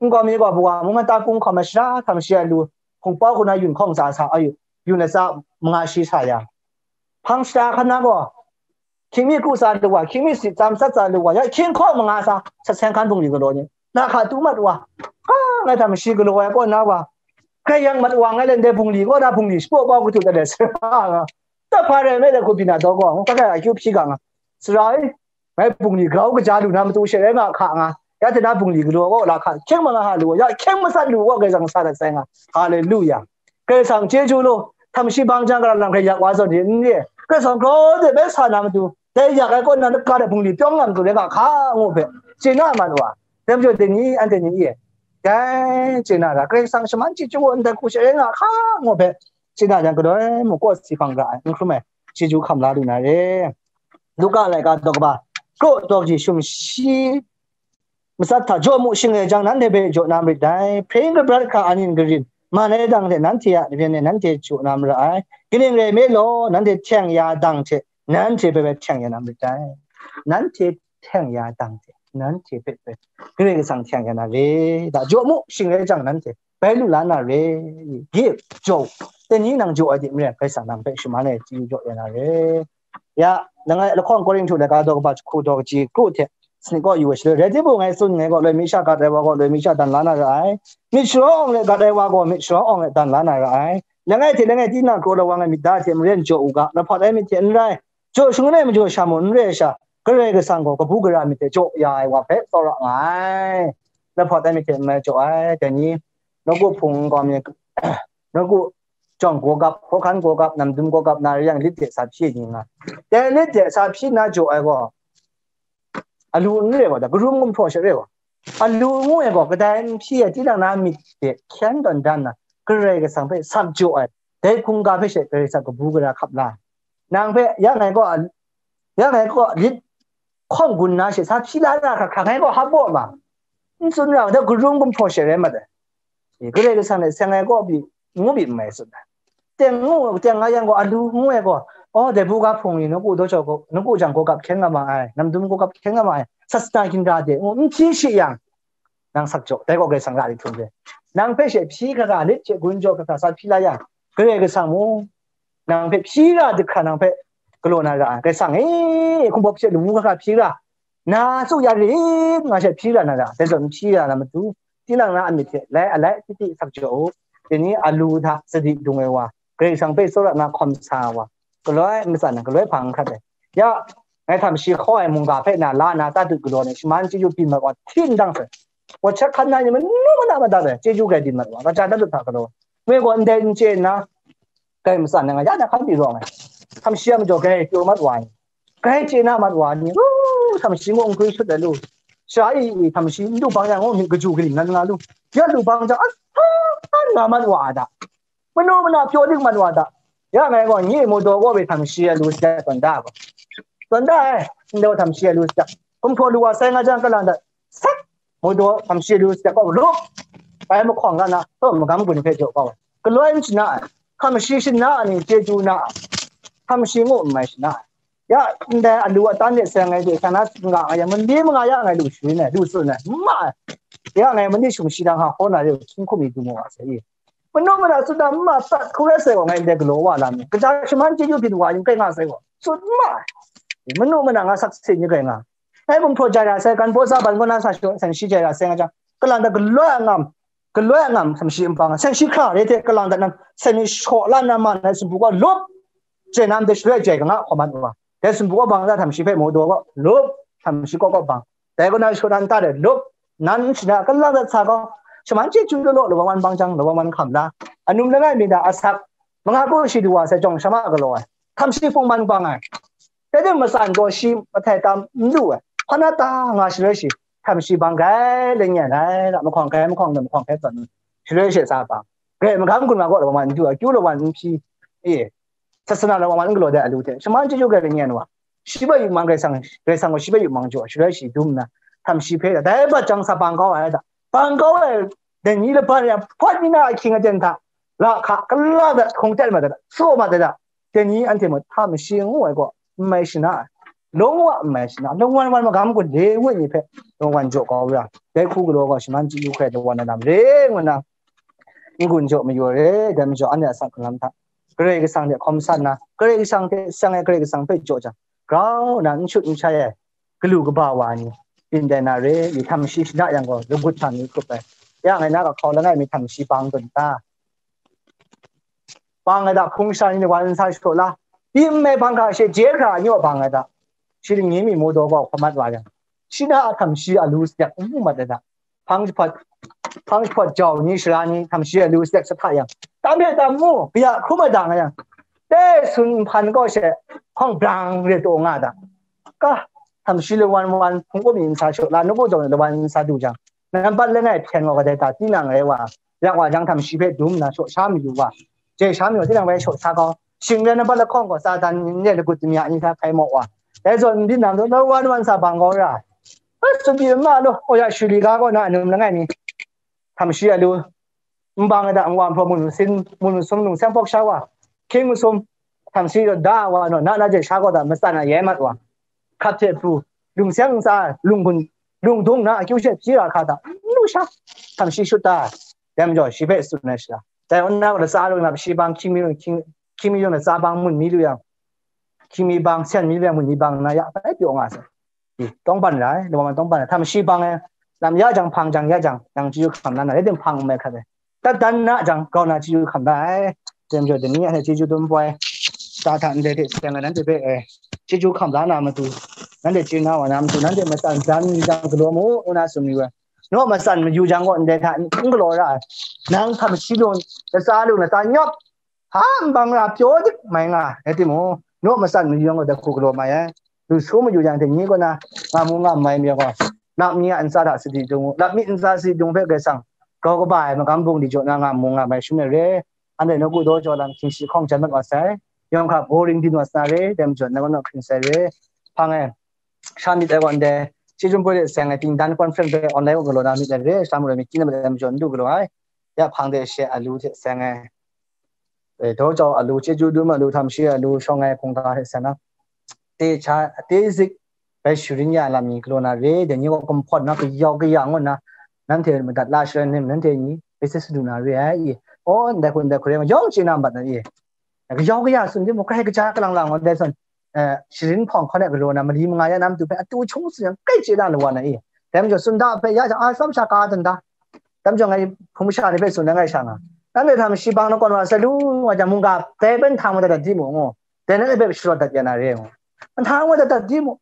Nkau mi gaw, Bawa mung a ta kung hkawm ai shara htam shi a lu, hkungpau hku na yun hkawng tsa sa, ayu, yun latsa manga shi sa yang, hpang shata hkan na gaw, hkying mi kru tsa lu wa, hkying mi sit tsam sat tsa lu wa, ya hkying hkaw manga sa, sat seng hkan bungli galaw ni, na hka tu mat wa, ka ngai htam shi galaw ai kaw na wa, grai yang mat wa, ngai le ndai bungli kaw na bungli shapaw bau katu dat ai sara nga, tahpa rai nme dai hku byin na daw gaw, ngu hkra hkra akyu hpyi ga nga, sara e, ngai bungli grau kaja lu na matu she rai nga hka nga, ya hte na bungli galaw gaw la hka, hkying manga ha lu wa, ya hkying masat lu gaw Karai Kasang sa dat sai nga. Haleluya. Karai Kasang chyeju lu, htam shi bang jang, gara lam hkra yak wa zawn ni n re, Karai Kasang grau de bai sa na matu, dai yak ai kaw na, ga de bungli pyawng nga matu rai nga hka, ngu hpe, chye na mat wa. Dai majaw, dai ni, anhte ni e, dai chye na ra, Karai Kasang shaman chyeju gaw ndai hku she rai nga hka, ngu hpe, chye na jang, gadoi mung kaw si hkang ra ai, n hkrum ai, chyeju hkam la lu na re. Luka laika daw kaba, kro daw kaji shum shi matsat hta, jaw mu, shing rai jang, nanhte hpe jaw na marit dai. Hpring kabrat hkra anyin karin man ai dang hte, nanhte a maren e nanhte jaw na mara ai. Kaning rai nme law, nanhte htyeng ya dang hte, nanhte hpe bai htyeng ya na marit dai. Nanhte htyeng ya dang hte, nanhte hpe bai Karai Kasang htyeng ya na re. Da, jaw mu, shing rai jang, nanhte bai lu la na re. Give, jaw. Dai ni nang jaw ai hte maren, Karai Kasang nang hpe shaman ai chyeju jaw ya na re. Ya, langai lahkawng Korinhtu laika daw kaba jahku daw kaji kru hte sanit kaw yu ai shaloi, rai timung, ngai tsun nngai gaw, loi mi sha gat ai wa gaw, loi mi sha dan la na ra ai. Myit sharaw awng le gat ai wa gaw, myit sharaw awng le dan la na ra ai. Langai hte langai tinang kraw ai wa ngai myit da hte maren jaw u ga, lahpawt ai myit hte n rai, jaw shangun ai majaw sha mung n re ai sha, Karai Kasang gaw kabu gara myit hte jaw ya ai wa hpe tsawra nga ai. Lahpawt ai myit hte n rai jaw ai, dai ni, nawku hpung nkau mi, nawku jawng gawgap, hkawhkan gawgap, namdum gawgap na re yang, lit de sa hpyi ni nga. Dai lit de sa hpyi na jaw ai gaw, alu n re wa da, karum gumhpraw she re wa. Alu ngu ai gaw, kadai n hpyi ai, tinang na myit de hkyen tawn dan na, Karai Kasang hpe sak jaw ai, dai hkungga hpe she Karai Kasang kabu gara hkap la ai. Nang hpe, ya ngai gaw, ya ngai gaw lit hkawng gun na she sa hpyi la na hkra hkra, ngai gaw hap gaw ma, n tsun ra, dai karum gumhpraw she rai mat ai. Karai Kasang hte seng ai kaw pyi, ngu pyi n mai tsun ai. Teng ngu, teng nga yang gaw, alu ngu ai gaw, aw, dai buga hpung ni nawku daw jaw gaw, nawku jang gawgap hkyen nga ma ai, namdum gawgap hkyen nga ma ai, sasana ginra de ngu n hpyi shi yang, nang sak jaw, dai gaw Karai Kasang ra li htum re. Nang hpe she hpyi hkra hkra, lit hte gun jaw hkra hkra sa hpyi la yang, Karai Kasang mung nang hpe hpyi ra, dik hkra nang hpe galaw na ra ai. Karai Kasang e, hkumbawp she lamu hkra hkra hpyi ra, na tsu ya rit nga she hpyi ra na ra, dai zawn n hpyi ra na matu, tinang na a myit hte lai alai titi sak jaw u. Dai ni alu hta sadi dung ai wa, Karai Kasang hpe tsawra na hkawm sa ai wa, galoi matsan ai, galoi hpang hkrat ai. Ya, ngai htam shi hkaw ai mungga hpe na la na tatut galaw ai shaman chyeju byin mat wa hti n dang sai. Wa hkap hkan na ni manu mana madat ai, chyeju grai byin mat wa, kaja tatut hta galaw. Ngai gaw ndai n chye nna, grai matsan ai, nga ya na hkan pyi rawng ai. Htam shi a majaw grai pyaw mat wa ni, grai chye na mat wa ni, ru, htam shi ngu n gwi shut ai lu. Sha i, i, htam shi n du bang yang ngu myit kaju kaning nan nga lu. Ya du bang jang, a, a, a, nga mat wa a da. Manu mana pyaw dik mat wa da. Ya ngai gaw, nye mu daw gaw bai htam shi a lu sat tawn da gaw. Tawn da ai, ndau htam shi a lu sat. Kumhpraw lu wa sai nga jang kalang dat, sat, mu daw htam shi a lu sat gaw, lup. Bai mahkawng ga na, taw magam gun hpe jaw gaw. Galoi n shana ai, htam shi shana ai ni chyeju na ai, htam shi ngu n mai shana ai. Ya, ndai alu atan de seng ai hte, hkyan na nga nga yang, mali manga ya ngai lu sharin ai, lu tsun ai, n ma ai. Ya ngai mali shum shi dang ha, hkaw na re, hkying hkum mi du mu wa sai. Manu mana tsun da, n ma sat hkru rai sai gaw, ngai ndai galaw wa lam ni. Kaja shaman chyeju byin wa yin kai nga sai gaw, tsun n ma ai. Manu mana nga sak se ni kai nga. Ngai bum hpraw jai ra sai, kan baw sa ban gaw na sa shaw, san shi jai ra sai nga jang, kalang da galoi a ngam, galoi a ngam, htam shi npang, san shi hkra re hte kalang dat nan, san mi shaw la na ma na sumpu gaw lup, jai nam de shaloi jai kanga hkawm mat wa. Dai sumpu gaw bang da htam shi hpe mu daw gaw, lup, htam shi kaw kaw bang. Dai gaw na shaw nan ta de lup, nan shana kalang dat sa gaw, shaman chyeju law law, lawan wan bang jang, lawan wan hkam la. Anum langai mi na asak, manga kaw shi du wa sai jawng shama galaw ai. Htam shi hpung man bang ai. Dai de matsan gaw shi mahtai tam n lu ai. Hpa na ta nga shaloi shi, htam shi bang grai le nyan ai, la mahkawng grai mahkawng na mahkawng hpe tawn, shaloi she sa bang. Grai magam gun ma gaw lawan n du ai, kyu lawan n hpyi, e, sasana lawan n galaw dai alu hte, shaman chyeju grai le nyan wa. Shi bai yu mang grai sang, grai sang gaw shi bai yu mang jaw, shaloi shi dum nna, htam shi hpe dai bat jang sa bang kau ai da. Bang kau ai, dai ni laban ya, hpawt ni na ahkying aten hta, la hka, kala da, hkung tet ma da, tsaw ma da, dai ni anhte mung htam shi ngu ai gaw, n mai shana ai, lawng wa n mai shana, lawng wan wan magam gun le ngut ni hpe, lawng wan jaw kau ra, dai hku galaw gaw, shaman chyeju hkrai lawan ai lam re ngu na, n-gun jaw mayu ai re, dai majaw, anhte a asak hkalam hta, Karai Kasang hte hkawm san na, Karai Kasang hte seng ai Karai Kasang hpe jaw jang, grau na n shut n shai ai, galu kaba wa ni, byin dai na re, i htam shi shana yang gaw, lagut hta ni hkrup ai. Ya ngai na ga hkau langai mi htam shi bang dun ta. Bang ai da, hpung sha ni wan n sa shaw la. Byin ai bang hkra she je hkra a nyaw bang ai da. Shi ni mi mu daw gaw hkamat wa yang, shi na a htam shi a lu sek n mu mat ai da. Hpang jahpawt, hpang jahpawt jau ni, sara ni, htam shi a lu sek sa hta yang, tam hpe tam mu, kaya hkrum ai da nga yang, dai sun nhpan kaw she hkawng brang re taw nga da. Ka, htam shi lawan wan, hpung kumi n sa shaw la, nawku jawng lawan n sa du jang, nampat langai hpyen gaw kadai ta, tinang rai wa, yak wa jang htam shi hpe dum nna shaw sha mayu wa, jai sha mayu wa, tinang bai shaw sa kau, shing rai nampat lahkawng gaw Satan n re lagut damya ni hta hkai maw wa, dai zawn n byin nang zawn, lawan wan sa bang kau ra. Tsun pyi n ma law, oya shuli ga kaw na anum langai ni, htam shi a lu, n bang ai da, n wa n hpraw, mun masin, mun masum, lungseng pawk sha wa, hkying masum, htam shi da wa naw, na na je sha kaw da, matsan a yai mat wa, hkap hte pru, lungseng ntsa, lunggun, lungdung na akyu she hpyi ra hka da, n lu sha, htam shi shut da, dai majaw, shi hpe tsun ai shara. Dai nna, latsa lung na shi bang, hkying mi lung, hkying, hkying mi lung latsa bang mun mi lu yang, hkying mi bang, sen mi lu yang, mun mi bang na ya, bai pyaw nga sai. I, tawng ban ra ai, lawan tawng ban ra ai. Htam shi bang ai, lam ya jang, hpang jang, ya jang, nang chyeju hkam na na, rai tim hpang n mai hkrat ai. Dat dan na jang, grau na chyeju hkam da ai. Dai majaw, dai ni anhte chyeju dum poi, ta hta ndai hte seng ai nanhte hpe, eh, chyeju hkam la na matu, nanhte chye na wa na matu, nanhte matsan dan jang galaw mu, ngu na tsun yu ai. Naw matsan mayu jang gaw, ndai hta n galaw ra ai. Nang htam shi lung, latsa lung, latsa nyawp, hpa n bang ra pyaw dik mai nga, rai timung, naw matsan mayu yang gaw, dai hku galaw mai ai. Lu su mayu yang hte ni kaw na, nga mu nga mai mi gaw, lap mi a ntsa hta sadi dung u, lap mi ntsa sadi dung hpe Karai Kasang grau kaba ai magam bungli jaw na nga mu nga mai shum ai re, anhte nawku daw jaw lam hkying shi hkawng jan mat wa sai, yawng hkra boring byin wa sa na re, dai majaw, nang kaw naw hkring sai re, hpang e, sha myit ai gaw ndai, chyeju poi de seng ai, ting dan conference hpe online gaw galaw na myit ai re, sha marai mi, kyin na marai majaw n du galaw ai, ya hpang de she a lu hte seng ai, e, daw jau a lu, chyeju dum a lu, htam shi a lu, shawng ai hkungga hte seng na, te cha, te zik, bai sharin ya lam mi galaw na re, dai ni gaw kumhpawt na, kayau kaya ngu nna, nanhte madat la sharai nem, nanhte ni bai sat sadu na re ai, i, aw, ndai hku, ndai hku re, yawng chye na mat na, i, kayau kaya tsun timung, grai kaja kalang lang, ndai zawn, eh, sharin hpawng hkawn e galaw na, mali manga ya na matu hpe, atu hkyung tsun yang, grai chye na lawan na, i, dai majaw, sunda hpe ya jang, a, tsawm sha ka dan da, Tam jawng ngai hpung masha ni hpe tsun ai ngai sha nga, nanhte hta mashibang na kawn wa salu nga jang, mungga dai hpe nhtang madat dat di mu ngu, dai nanhte hpe sharawt dat ya na re ngu, nhtang madat dat di mu,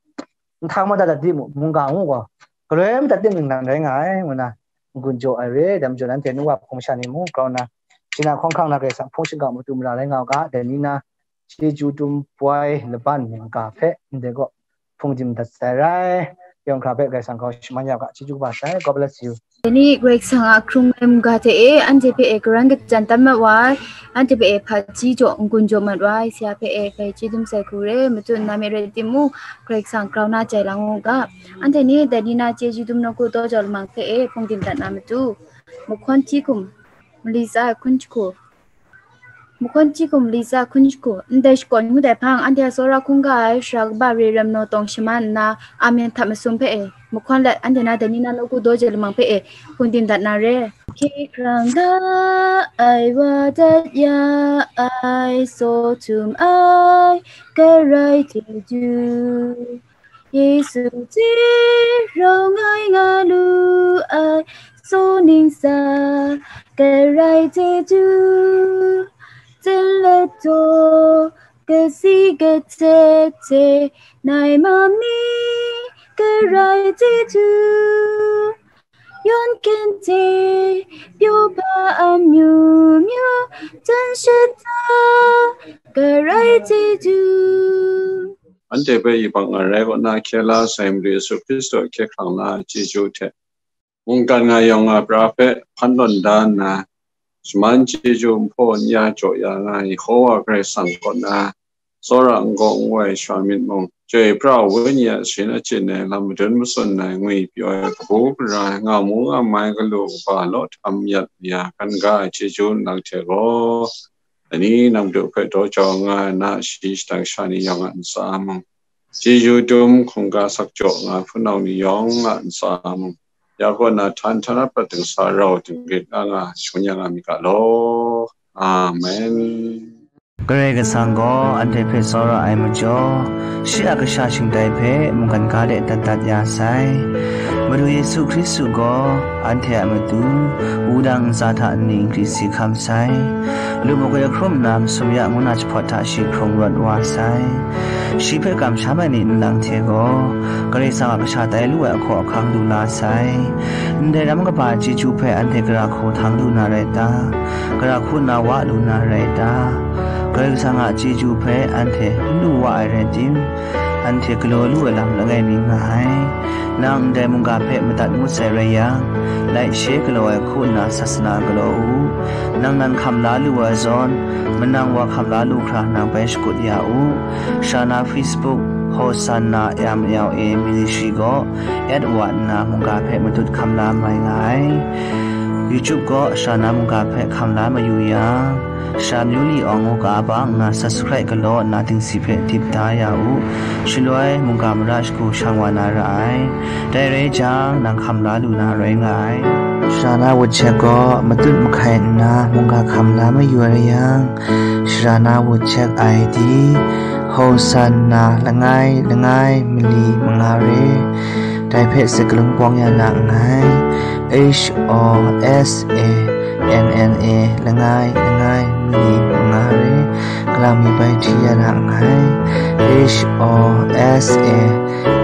nhtang madat dat di mu, mungga ngu gaw, galoi madat tim ningnan rai nga ai, ngu na, n-gun jaw ai re. Dai majaw, nanhte nu wa hpung masha ni mung grau nna, shi na hkawng hkrang na Karai Kasang hpung shingkang matu mara rai nga u ga, dai ni na, chyeju dum poi laban mungga hpe ndai gaw hpung dim dat sai rai. Yawng hkra hpe Karai Kasang kau shaman ya u ga, chyeju kaba sai. God bless you. Dai ni Karai Kasang a hkrung ai mungga hte e, anhte hpe e karan kachyan tam mat wa ai, anhte hpe e hpaji jaw n-gun jaw mat wa ai, si a hpe e hpaji dum sai hku re, matut nna me rai timung, Karai Kasang grau na jai lang u ga. Anhte ni dai ni na chyeju dum nawku daw jau lamang hpe e hpung dim dat na matu, mahkawn hti hkum, mali tsa ai hkun jahku, mahkawn hti hkum, mali tsa ai hkun jahku, ndai shakawn ngu dai hpang, anhte a tsawra hkungga ai sara kaba re ram naw tawng shaman nna, amen hta masum hpe e, mahkawn let, anhte na dai ni na nawku daw jau lamang hpe e hpung dim dat na re. Hkye hkrang da ai wa dat ya ai, saw htum ai Karai chyeju, Yesu hte rau ngai nga lu ai, saw ningsa Karai chyeju, telet taw, kasi katet hte nai mam ni Karai chyeju, yawn kente pyaw hpa amyu myu, jan shata Karai chyeju. Anhte hpe yubak nga rai kaw na, hkye la sai Madu Yesu Hkristu a hkye hkrang na chyeju hte, mungkan nga yawng a pra hpe hpan tawn da nna, shaman chyeju nhpaw n ya jaw ya nga ai Yehowa Karai Kasang kaw na, tsawra n-gaw n-woi sha myit mung, Chyoi pra ai Wenyi a sharin achyin ai lam madun matsun ai, ngwi pyaw ai, kabu gara ai, nga mu nga mai galu kaba law htam yat ya kan ga ai chyeju nlang hte gaw, ani nang Madu hpe daw jau nga ai na shi shadang sha ni yawng a ntsa mung, chyeju dum hkungga sak jaw nga ai hpunau ni yawng a ntsa mung, ya kaw na htan htan na prat dingsa rau dingrit nga nga shangun ya nga mi ga law. Amen. Karai Kasang gaw anhte hpe tsawra ai majaw, shi a kasha shingtai hpe mungkan ga de dat dat ya sai. Madu Yesu Hkristu gaw anhte a matu wudang ntsa hta nni n gri si hkam sai. Lu makoi hkrum nna masum ya ngu na jahpawt hta shi hkrung rawt wa sai. Shi hpe kamsham ai ni nlang hte gaw, Karai Kasang a kasha tai lu ai ahkaw ahkang lu la sai. Ndai ram kaba chyeju hpe anhte gara hku htang lu na rai ta? Gara hku nna wa lu na rai ta? Karai Kasang a chyeju hpe anhte n lu wa ai rai tim, anhte galaw lu ai lam langai mi nga ai. Nang ndai mungga hpe madat ngut sai rai yang, laishe galaw ai hku nna sasana galaw u. Nang nan hkam la lu ai zawn, manang wa hkam la lu hkra nang bai shakut ya u. Sara na Facebook, Hosanna M L A Ministry gaw at wa nna mungga hpe matut hkam la mai nga ai. YouTube gaw sara na mungga hpe hkam la mayu yang, sara myu li awng u ga ba nna subscribe galaw nna dingsi hpe dip da ya u. Shaloi mungga mara shagu shang wa na ra ai. Dai rai jang, nang hkam la lu na rai nga ai. Sara na WhatsApp gaw matut mahkai nna mungga hkam la mayu ai rai yang, sara na WhatsApp I D, Hosanna langai langai mali manga re. Dai hpe sakalun bawng ya na nngai. H O S A N N A langai langai mali manga re. Galang mi bai hti ya na nngai. H O S A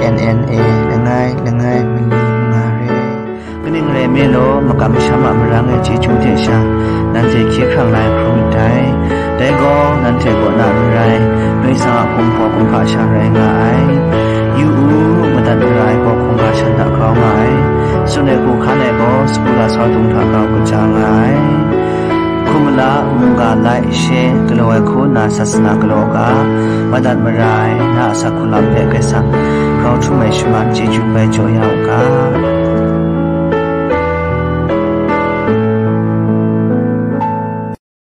N N A langai langai mali manga re. Kaning rai nme law, makam masham a marang e chyeju hte sha, nanhte hkye hkrang la ai hkrum myit dai. Dai gaw, nanhte kaw na n rai, Karai Kasang a hpung hpaw kumhpa sha rai nga ai. Yu u, madat mara ai gaw hkungga shan hta grau nga ai. Tsun ai hku hkan ai gaw, sagu lasau dung hta grau kaja nga ai. Hkum mala, mungga, like, share, galaw ai hku nna sasana galaw u ga, madat mara ai, na a asak hku lam hpe Karai Kasang grau htum ai shaman chyeju bai jaw ya u ga.